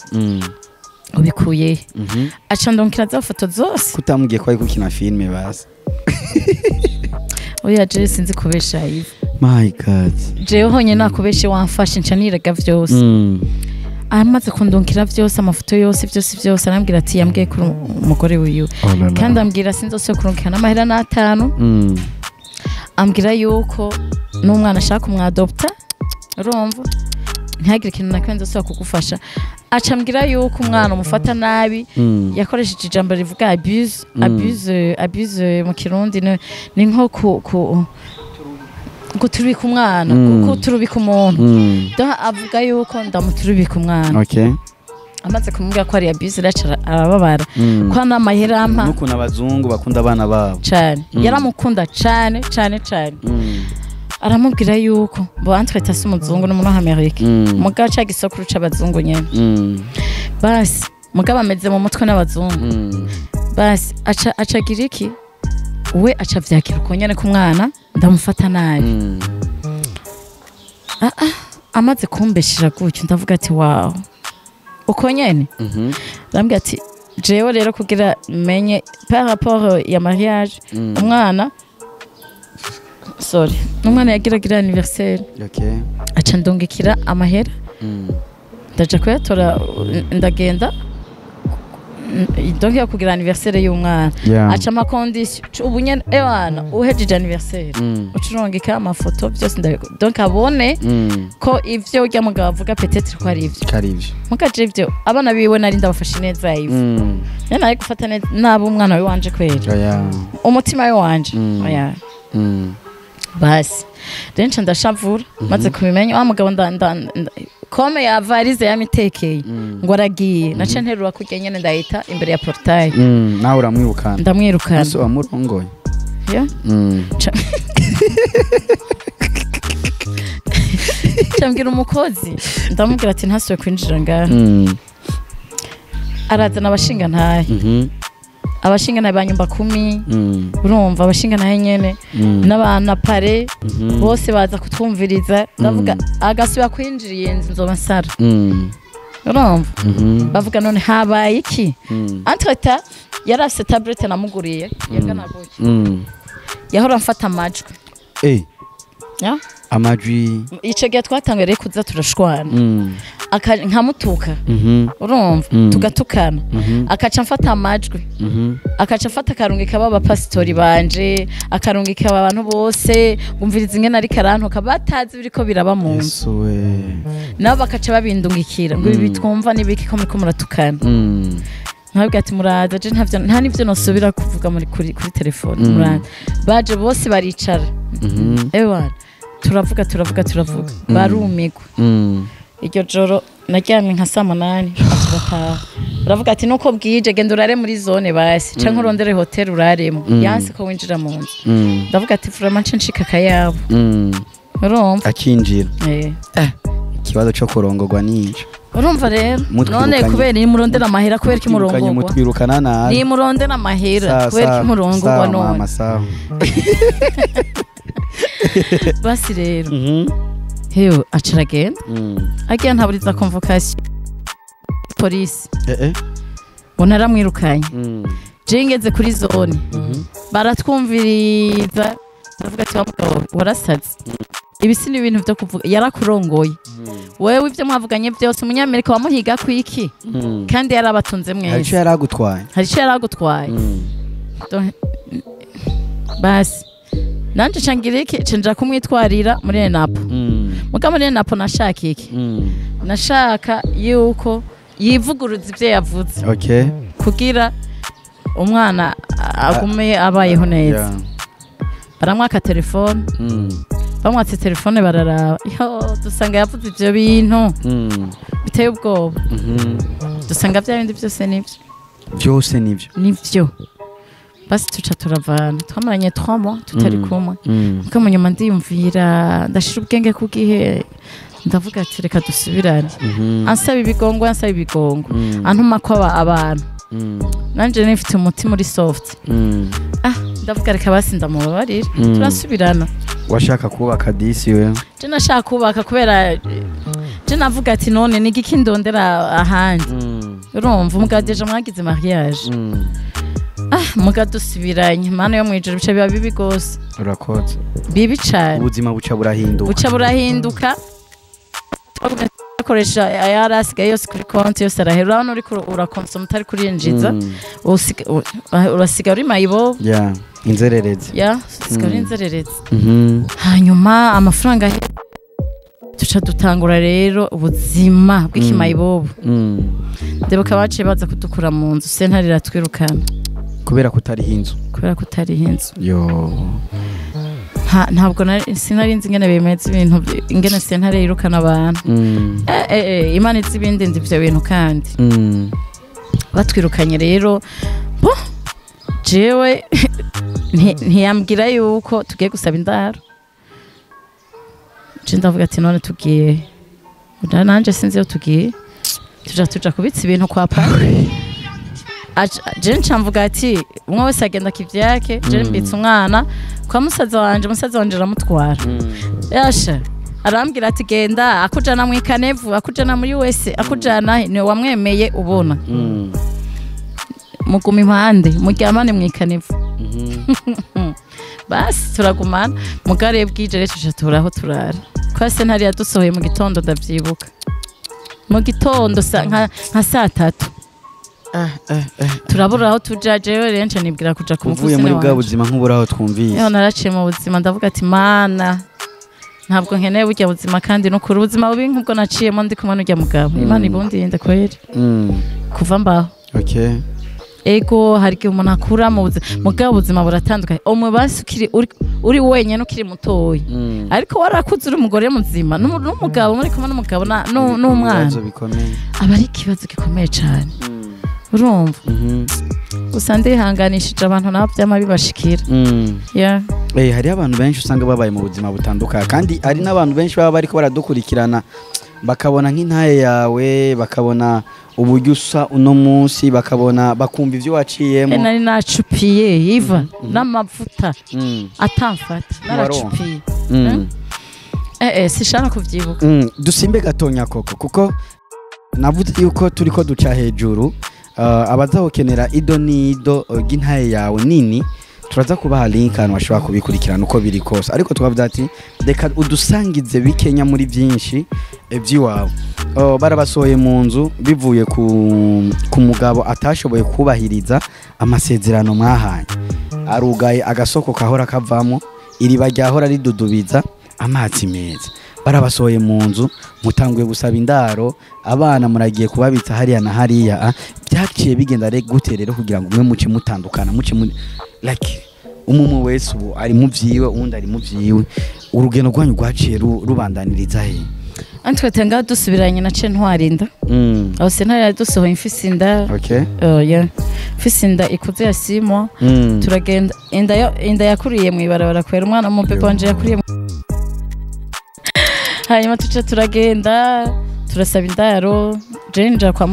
Ubikuye he? Aca ndungikira za foto zose. Kutamubwiye ko ari gukina filme basi? Oya, jewe sinzi kubesha Yves. My God. Jewe honyine nakubeshe wamfashe nca nirega vyose. Amaze kundungikira vyose, amafoto yose, vyose vyose, arambwira ati yambwiye kuri umugore wiwe, kandi ambwira sinzose kurungikira n'amahera n'atanu. Ambwira yuko n'umwana ashaka kumwadopta, urumva ntihagire ikintu na kimwe nzosubira kugufasha. Aca ambwira yuko umwana umufata nabi. Yakoresheje ijambo rivuga abuse. Abuse, abuse mu Kirundi ni nko ku guturubika umwana, guturubika umuntu. Donc avuga yuko ndamuturubika umwana. Amaze kumubwira ko ari abuse rero, aca arababara ko n'amahera ampa. N'ukuntu abazungu bakunda abana babo. Cane. Yaramukunda cane cane cane. Aramubwira yuko bo entre si umuzungu n'umuntu w'Amerika, mugabo ca gisokuru c'abazungu nyene. Basi mugabo ameze mu mutwe n'abazungu. Basi aca agira iki, we aca vyakira uko nyene ko umwana ndamufata nabi. Amaze kumbeshira gutyo, ndavuga ati wow, uko nyene. Ndambwira ati jewe rero kugira menye par rapport ya mariage, umwana, sorry, umwana yagiragira anniversaire, aca ndungikira amahera. Ndaja kuyatora, ndagenda donc yo kugira anniversaire y'umwana. Aca ama condition ubu nyene, ewana uhejeje anniversaire, ucurungika amafoto byose donc abone ko ivyo urya mugabo avuga peut-être ko ari ivyo. Kari ivyo. Mukaje ivyo abana biwe nari ndabafashe neza ivyo. Nari nari gufata neza nabi umwana we wanje kwera? Oya. Umutima we wanje? Oya. Basi rero nca ndashavura maze kubimenya wa mugabo comme ya valise yamitekeye ngo aragiye, naca nterura kurya nyene ndahita imbere ya portail. Nawe uramwirukana? Ndamwirukana. Ese wamurongoye? Yeah. Nca mbwira umukozi, ndamubwira ati ntasuye kwinjira ngaha. Arazana abashinga ntahe. Abashinga ntahe banyumba kumi. Urumva abashinga ntahe nyene n'abana pare bose baza kutwumviriza. Ndavuga agasubira kwinjira iyi nzu nzoba nsara. Urumva bavuga none habaye iki? Entre-temps yari afise tablette namuguriye yangana gutya. Yahora amfata amajwi. Ya? Amajwi? Ico gihe twatanguye rero kuza turashwana. Nkamutuka. Urumva tugatukana. Akaca amfata amajwi. Akaca afata akarungika b'abapasitori banje, akarungika abantu bose, ngumviriza ingene ariko arantuka batazi biriko biraba mu nzu. Yesu we. Nabo bakaca babindungikira ngo ibi twumva n'ibiki ko muriko muratukana? Nkabwira ati muraza, je ntavyo nta n'ivyo nosubira kuvuga muri kuri telefone. Muraza, baje bose baricara. Ewana turavuga, turavuga, turavuga, barumigwa. Iryo joro naryamye nka saa 8, turataha. Baravuga ati nuko bwije genda urare muri zone basi canke urondere hotel uraremo. Yanse ko winjira mu nzu. Ndavuga ati vraiment nce ncika akayabo. Urumva? Akinjira. Eh. Ikibazo cyo kurongorwa nico. Urumva rero Mutwirukanye. none kubera iyo murondera amahera, kubera ko Mutwirukanye, imurongorwa mutwirukana nabi. Ni murondera amahera, kubera ko imurongorwa Sawa, none? mama, sawa. Basi rero hewe aca aragenda. Agiye ntaburiza convocation polisi. Ngo naramwirukanye. Je ngeze kuri zone, baratwumviriza, baravuga ati wa mugabo warasaze, ibi si ni ibintu byo kuvuga, yarakurongoye wewe, ibyo mwavuganye byose, umunyamerika wamuhiga kwiki kandi yarabatunze Hari icyo mwese? yari agutwaye. Hari icyo yaragutwaye. Basi nanje ca ngira iki? Ca nja kumwitwarira muri ENAPO. Muga muri ENAPO nashaka iki? Nashaka yuko yivuguruza ibyo yavuze kugira umwana agume abayeho neza. Baramwaka telefone. Bamwatse telefone bararaba, yo dusanga yavuze ibyo bintu biteye ubwoba. Dusanga bya bindi byose nibyo. Byose nibyo. Nivyo. Basi tuca turavana, twamaranye 3 mois tutari kumwe. Kuko mu nyuma ndiyumvira, ndashira ubwenge ku gihe, ndavuga ati reka dusubirane. Ansaba ibigongo, ansaba ibigongo, antuma ko aba abantu. Nanje nifite umutima uri soft. Ah, ndavuga reka basi ndamubabarira. Turasubirana. Washaka kubaka disi we. Je nashaka kubaka kubera je navuga ati none ni igiki ndondera ahandi? Urumva umugabo déjà mwagize mariage. Ah, muga dusubiranye, mana yo mwijuru, bice biba bibi gose. Urakoze. Bibi cane. Ubuzima buca burahinduka. Buca burahinduka. Akoresha ayari asigaye yose kuri konti, yose arahera. Urabona uriko urakonsoma utari kurinjiza. Urasiga uri mayibobo. Yeah, inzererezi. Ya, usiga uri inzererezi. Hanyuma amafaranga tuca dutangura rero ubuzima bw'ikimayibobo. Ndibuka baciye baza kudukura mu nzu, sentare iratwirukana. Kubera kutariha inzu? Kubera kutariha inzu. Yo. Ntabwo sinari nzi ingene bimeze ibintu ingene sentare yirukana abantu. Imana izi ibindi ndi ivyo bintu kandi. Batwirukanye rero bo jewe ntiyambwira yuko tugiye gusaba indaro. Je ndavuga ati none tugiye nanje sinzi iyo tugiye, tuja kubitsa ibintu kwa papa. Je nca mvuga ati umwe wese agenda kivyake, je mbitse umwana kwa musaza wanje, musaza wanje aramutwara. Yasha Arambwira ati genda akujana mu ikanevu, akujana muri wese, akujana he, niwe wamwemeye ubona. Muguma impande, muryamane mu ikanevu. Basi turagumana, mugare bwije rero tuca turaho turara. Kwa sentare yadusohoye mu gitondo, ndavyibuka. Mu gitondo nka saa tatu. Turabura aho tuja, jewe rero nca nibwira kuja ku Uvuye mukuzi muri bwa wanje. buzima nk'uburaho twumvise. Iyo naraciye mu buzima, ndavuga ati mana, ntabwo nkeneye burya buzima, kandi nukuri ubuzima bubi nk'ubwo naciyemo ndi kumwe n'urya mugabo, Imana ibundinde kweri kuva mbaho. Ego, hari igihe umuntu akura mu buzima, mugabo ubuzima buratandukanye. Umwe basi ukiri uri wenyine, ukiri mutoya, ariko warakuze uri umugore muzima n'umugabo, muri kumwe n'umugabo n'umwana, Ibibazo bikomeye. aba ari ikibazo gikomeye cyane, urumva. Gusa ndihanganishije abantu nabo byama bibashikira. Yeah. Hariho abantu benshi usanga babaye mu buzima butandukanye, kandi hari n'abantu benshi baba bariko baradukurikirana, bakabona nk'intaye yawe, bakabona uburyo usa uno munsi, bakabona, bakumva ivyo waciyemo. Nari nacupiye iva n'amavuta atamfata, naracupiye. Sishaka kuvyibuka. Dusimbe gatonya koko, kuko navuze yuko turiko duca hejuru. Abazahokenera ido n'ido ry'intaye yawe nini, turaza kubaha link ahantu bashobora kubikurikirana uko biri kose, ariko twavuze ati reka udusangize bikenya muri byinshi by'iwawe. Barabasohoye mu nzu bivuye ku mugabo atashoboye kubahiriza amasezerano mwahanye, arugaye agasoko kahora kavamo iriba ryahora ridudubiza amazi meza. Barabasohoye mu nzu, mutanguye gusaba indaro, abana muragiye kubabitsa hariya na hariya. Byaciye bigenda gute rero kugira ngo umwe muce mutandukana, muce mu like umwe wese ubu ari mu vyiwe, uwundi ari mu vyiwe? Urugendo rwanyu rwaciye rubandaniriza he? Antwe ngaho dusubiranye, naciye ntwara inda. Aho sentare yadusohoye mfise inda. Oh, yeah. Mfise inda ikuze ya 6 mois. Turagenda, inda yakuriye mu ibarabara kwera, umwana mu bébé wanje yakuriye hanyuma tuca turagenda turasaba indaro. Je nja kwa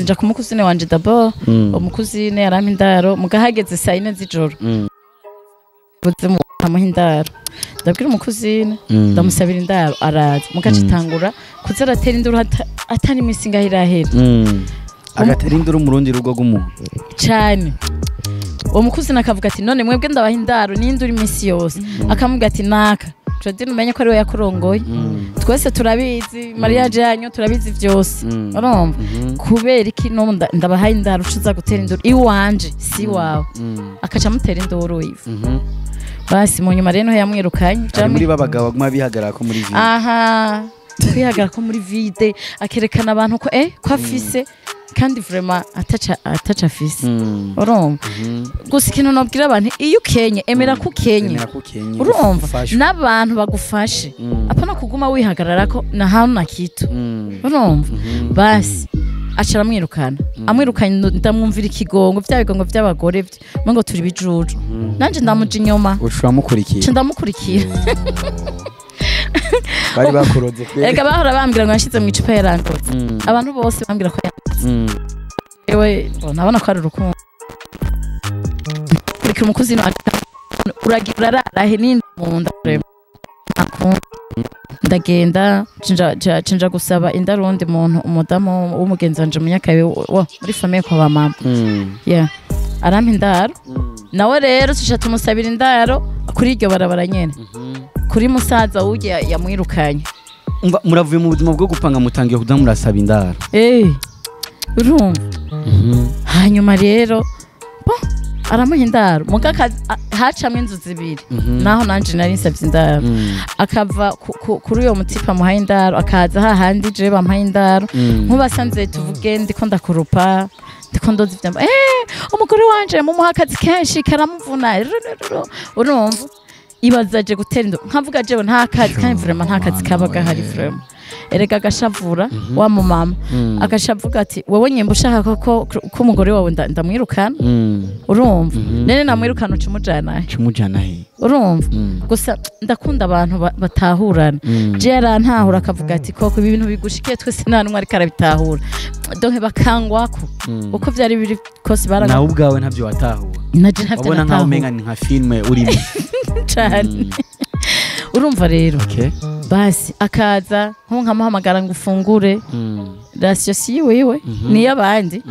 nja ku mukuzine wanje d'abord. Umukuzine yarampa indaro, muga hageze saa yine z'ijoro, buze mu amuha indaro. Ndabwira umukuzine, ndamusabira indaro, araza, mugaca itangura kuza aratera induru atari iminsi ingahe irahera. Agatera induru mu rundi rugo rw'umuntu. Cyane. Uwo mukuzine akavuga ati none mwebwe ndabaha indaro n'induru iminsi yose? Akamubwira ati naka Claudine, umenye ko ariwe yakurongoye, twese turabizi, mariage yanyu turabizi byose, urumva? Kubera iki n'ubu ndabahaye indaro ucuza gutera induru iwanje si iwawe? Akaca amutera induru ivu. Basi mu nyuma rero niho yamwirukanye. Ari muri babagabo baguma bihagarara ko muri vide. Aha kwihagarara ko muri vide, akerekana abantu ko ko afise, kandi vraiment ataca afise, urumva? Gusa ikintu nobwira abantu, iyo ukenye, emera ko ukenye. Emera ko ukenye. Urumva? Ufashwe. N'abantu bagufashe, apana kuguma wihagarara ko na hano na kitu, urumva? Basi aca aramwirukana. Amwirukanye, ndamwumvira ikigongo, bya bigongo by'abagore byo ngo turi bijuju, nanje ndamuja inyuma. Uca uramukurikira. Nca ndamukurikira. Bari bakuroze kweri. Ega bahora bambwira ngo yashize mu icupa, yarandoze. Abantu bose bambwira ko yewe nabona ko ari urukundo. Kurikira umukozi uragira urarara he n'inda mu nda vraiment. Ntakunda. Ndagenda nca gusaba indarundi muntu, umudamu w'umugenzi wanje munyakabe wo muri famille kwa ba mama. Yeah, arampa indaro. Nawe rero tuca tumusabira indaro kuri iryo barabara nyene, kuri musaza w'urya yamwirukanye. Umva, muravuye mu buzima bwo gupanga, mutangiye kuza murasaba indaro. Urumva, hanyuma rero bo aramuha indaro, muga hacamwo inzu zibiri, naho nanje nari nsavye indaro. Akava kuri uyo mutipa amuhaye indaro, akaza hahandi je bamuhaye indaro. Nkubasanze, tuvuge ndiko ndakurupa, ndiko ndoza ivyamba, umugore wanje mumuha akazi kenshi karamuvuna. Rurururu. Urumva, ibaza aje gutera indu, nkavuga jewe nta kazi, kandi vraiment nta kazi kaba gahari vraiment. Erega agashavura wa mumama, agashavuga ati wowe nyimba ushaka koko ko umugore wawe ndamwirukana, urumva, nene namwirukana uca umujana he? Cumujana he? Urumva, gusa ndakunda abantu batahurana. Je yarantahura, akavuga ati koko ibi bintu bigushikiye twese nta n'umwe ariko arabitahura, donc bakangwako uko vyari biri kose Nawe baranga. ubwawe ntabyo watahura? Naje ntavyo Wabona nkaho natahura. umenga ni nka filime urimo. Cane, urumva rero. Basi akaza nko nkamuhamagara ngo ufungure, ration si yiwe, ni iy'abandi.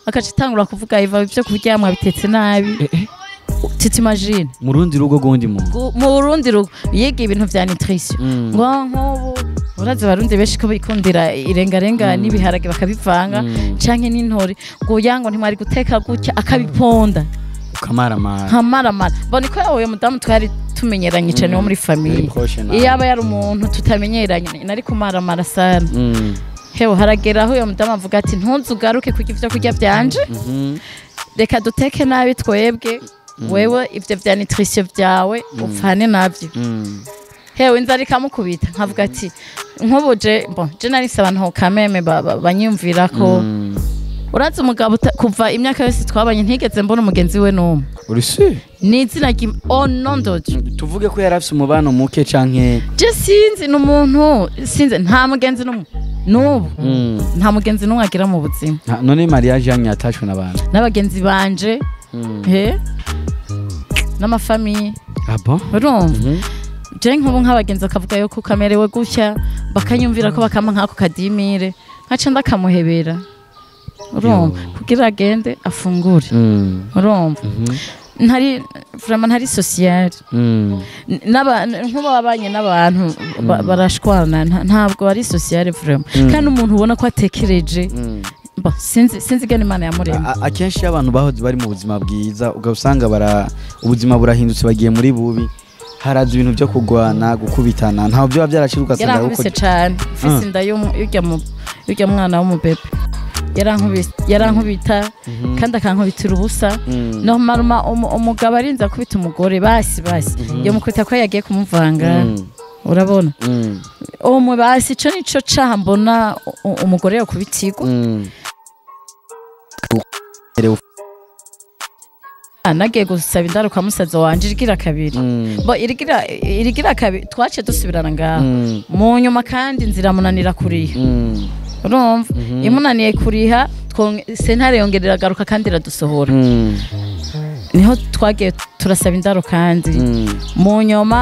Akaca atangura kuvuga iva ibyo kurya mwabitetse nabi. Tu t'imagines? Mu rundi rugo rw'undi muntu. Mu rundi rugo yiga ibintu vya nutrition, ngo nk'ubu urazi abarundi benshi ko bikundira irengarenga n'ibiharage bakabivanga, canke n'intore, ngo yango ntimwari guteka gutya, akabiponda. Ukamaramara. Nkamaramara. Mbona ko uyo mudamu twari tumenyeranye cane wo muri famille. Very proche nawe. Iyo aba yari umuntu tutamenyeranye nari kumaramara sana. Hewe, haragera aho uyo mudamu avuga ati: "Ntuze ugaruke kurya ivyo kurya vyanje, reka duteke nabi twebwe, wewe ivyo vya nutrition vyawe upfane navyo." Hewe, inzara ikamukubita, nkavuga ati nk'ubu je, bon, je nari abantu kameme banyumvira ko urazi umugabo kuva imyaka yose twabanye ntigeze mbona umugenzi we n'umwe. Uri sûr? Ni izina au nom de Dieu. Tuvuge ko yari afise umubano muke canke? Je sinzi, ni umuntu sinzi, nta mugenzi n'umwe n'ubu, nta mugenzi n'umwe agira mu buzima. None mariage yanyu yatashwe n'abantu? N'abagenzi banje, he n'ama famille. Ah bon? Urumva, je nk'ubu nk'abagenzi bakavuga yuko kamerewe gutya, bakanyumvira ko bakampa nk'ako kadimire, nkaca ndakamuhebera, urumva, Yo. kugira agende afungure. Urumva, ntari vraiment, ntari social. Nk'ubu babanye n'abantu barashwana, ntabwo ari social vraiment. Kandi umuntu ubona ko atekereje. Bon, sinzi ingene Imana yamuremye. Akenshi iyo abantu bahoze bari mu buzima bwiza, ugasanga bara ubuzima burahindutse, bagiye muri bubi, haraza ibintu byo kurwana, gukubitana, ntaho byoba byarashira ugasanga Yarankubise cane mfise inda y'urya mwana w'umubebe. Yarankubise, yarankubita kandi akankubitira ubusa. Normalement umugabo arinze akubita umugore, basi yamukubita ko yagiye kumuvanga, urabona, umwe basi ico nico caha mbona umugore yokubitirwa. Nagiye gusaba indaro kwa musaza wanje irigira kabiri. Bo irigira kabiri twaciye dusubirana ngaho. Mu nyuma kandi inzira munanira kuriha, urumva, imunaniye kuriha, sentare yongera iragaruka kandi iradusohora. Niho twagiye turasaba indaro kandi mu nyuma.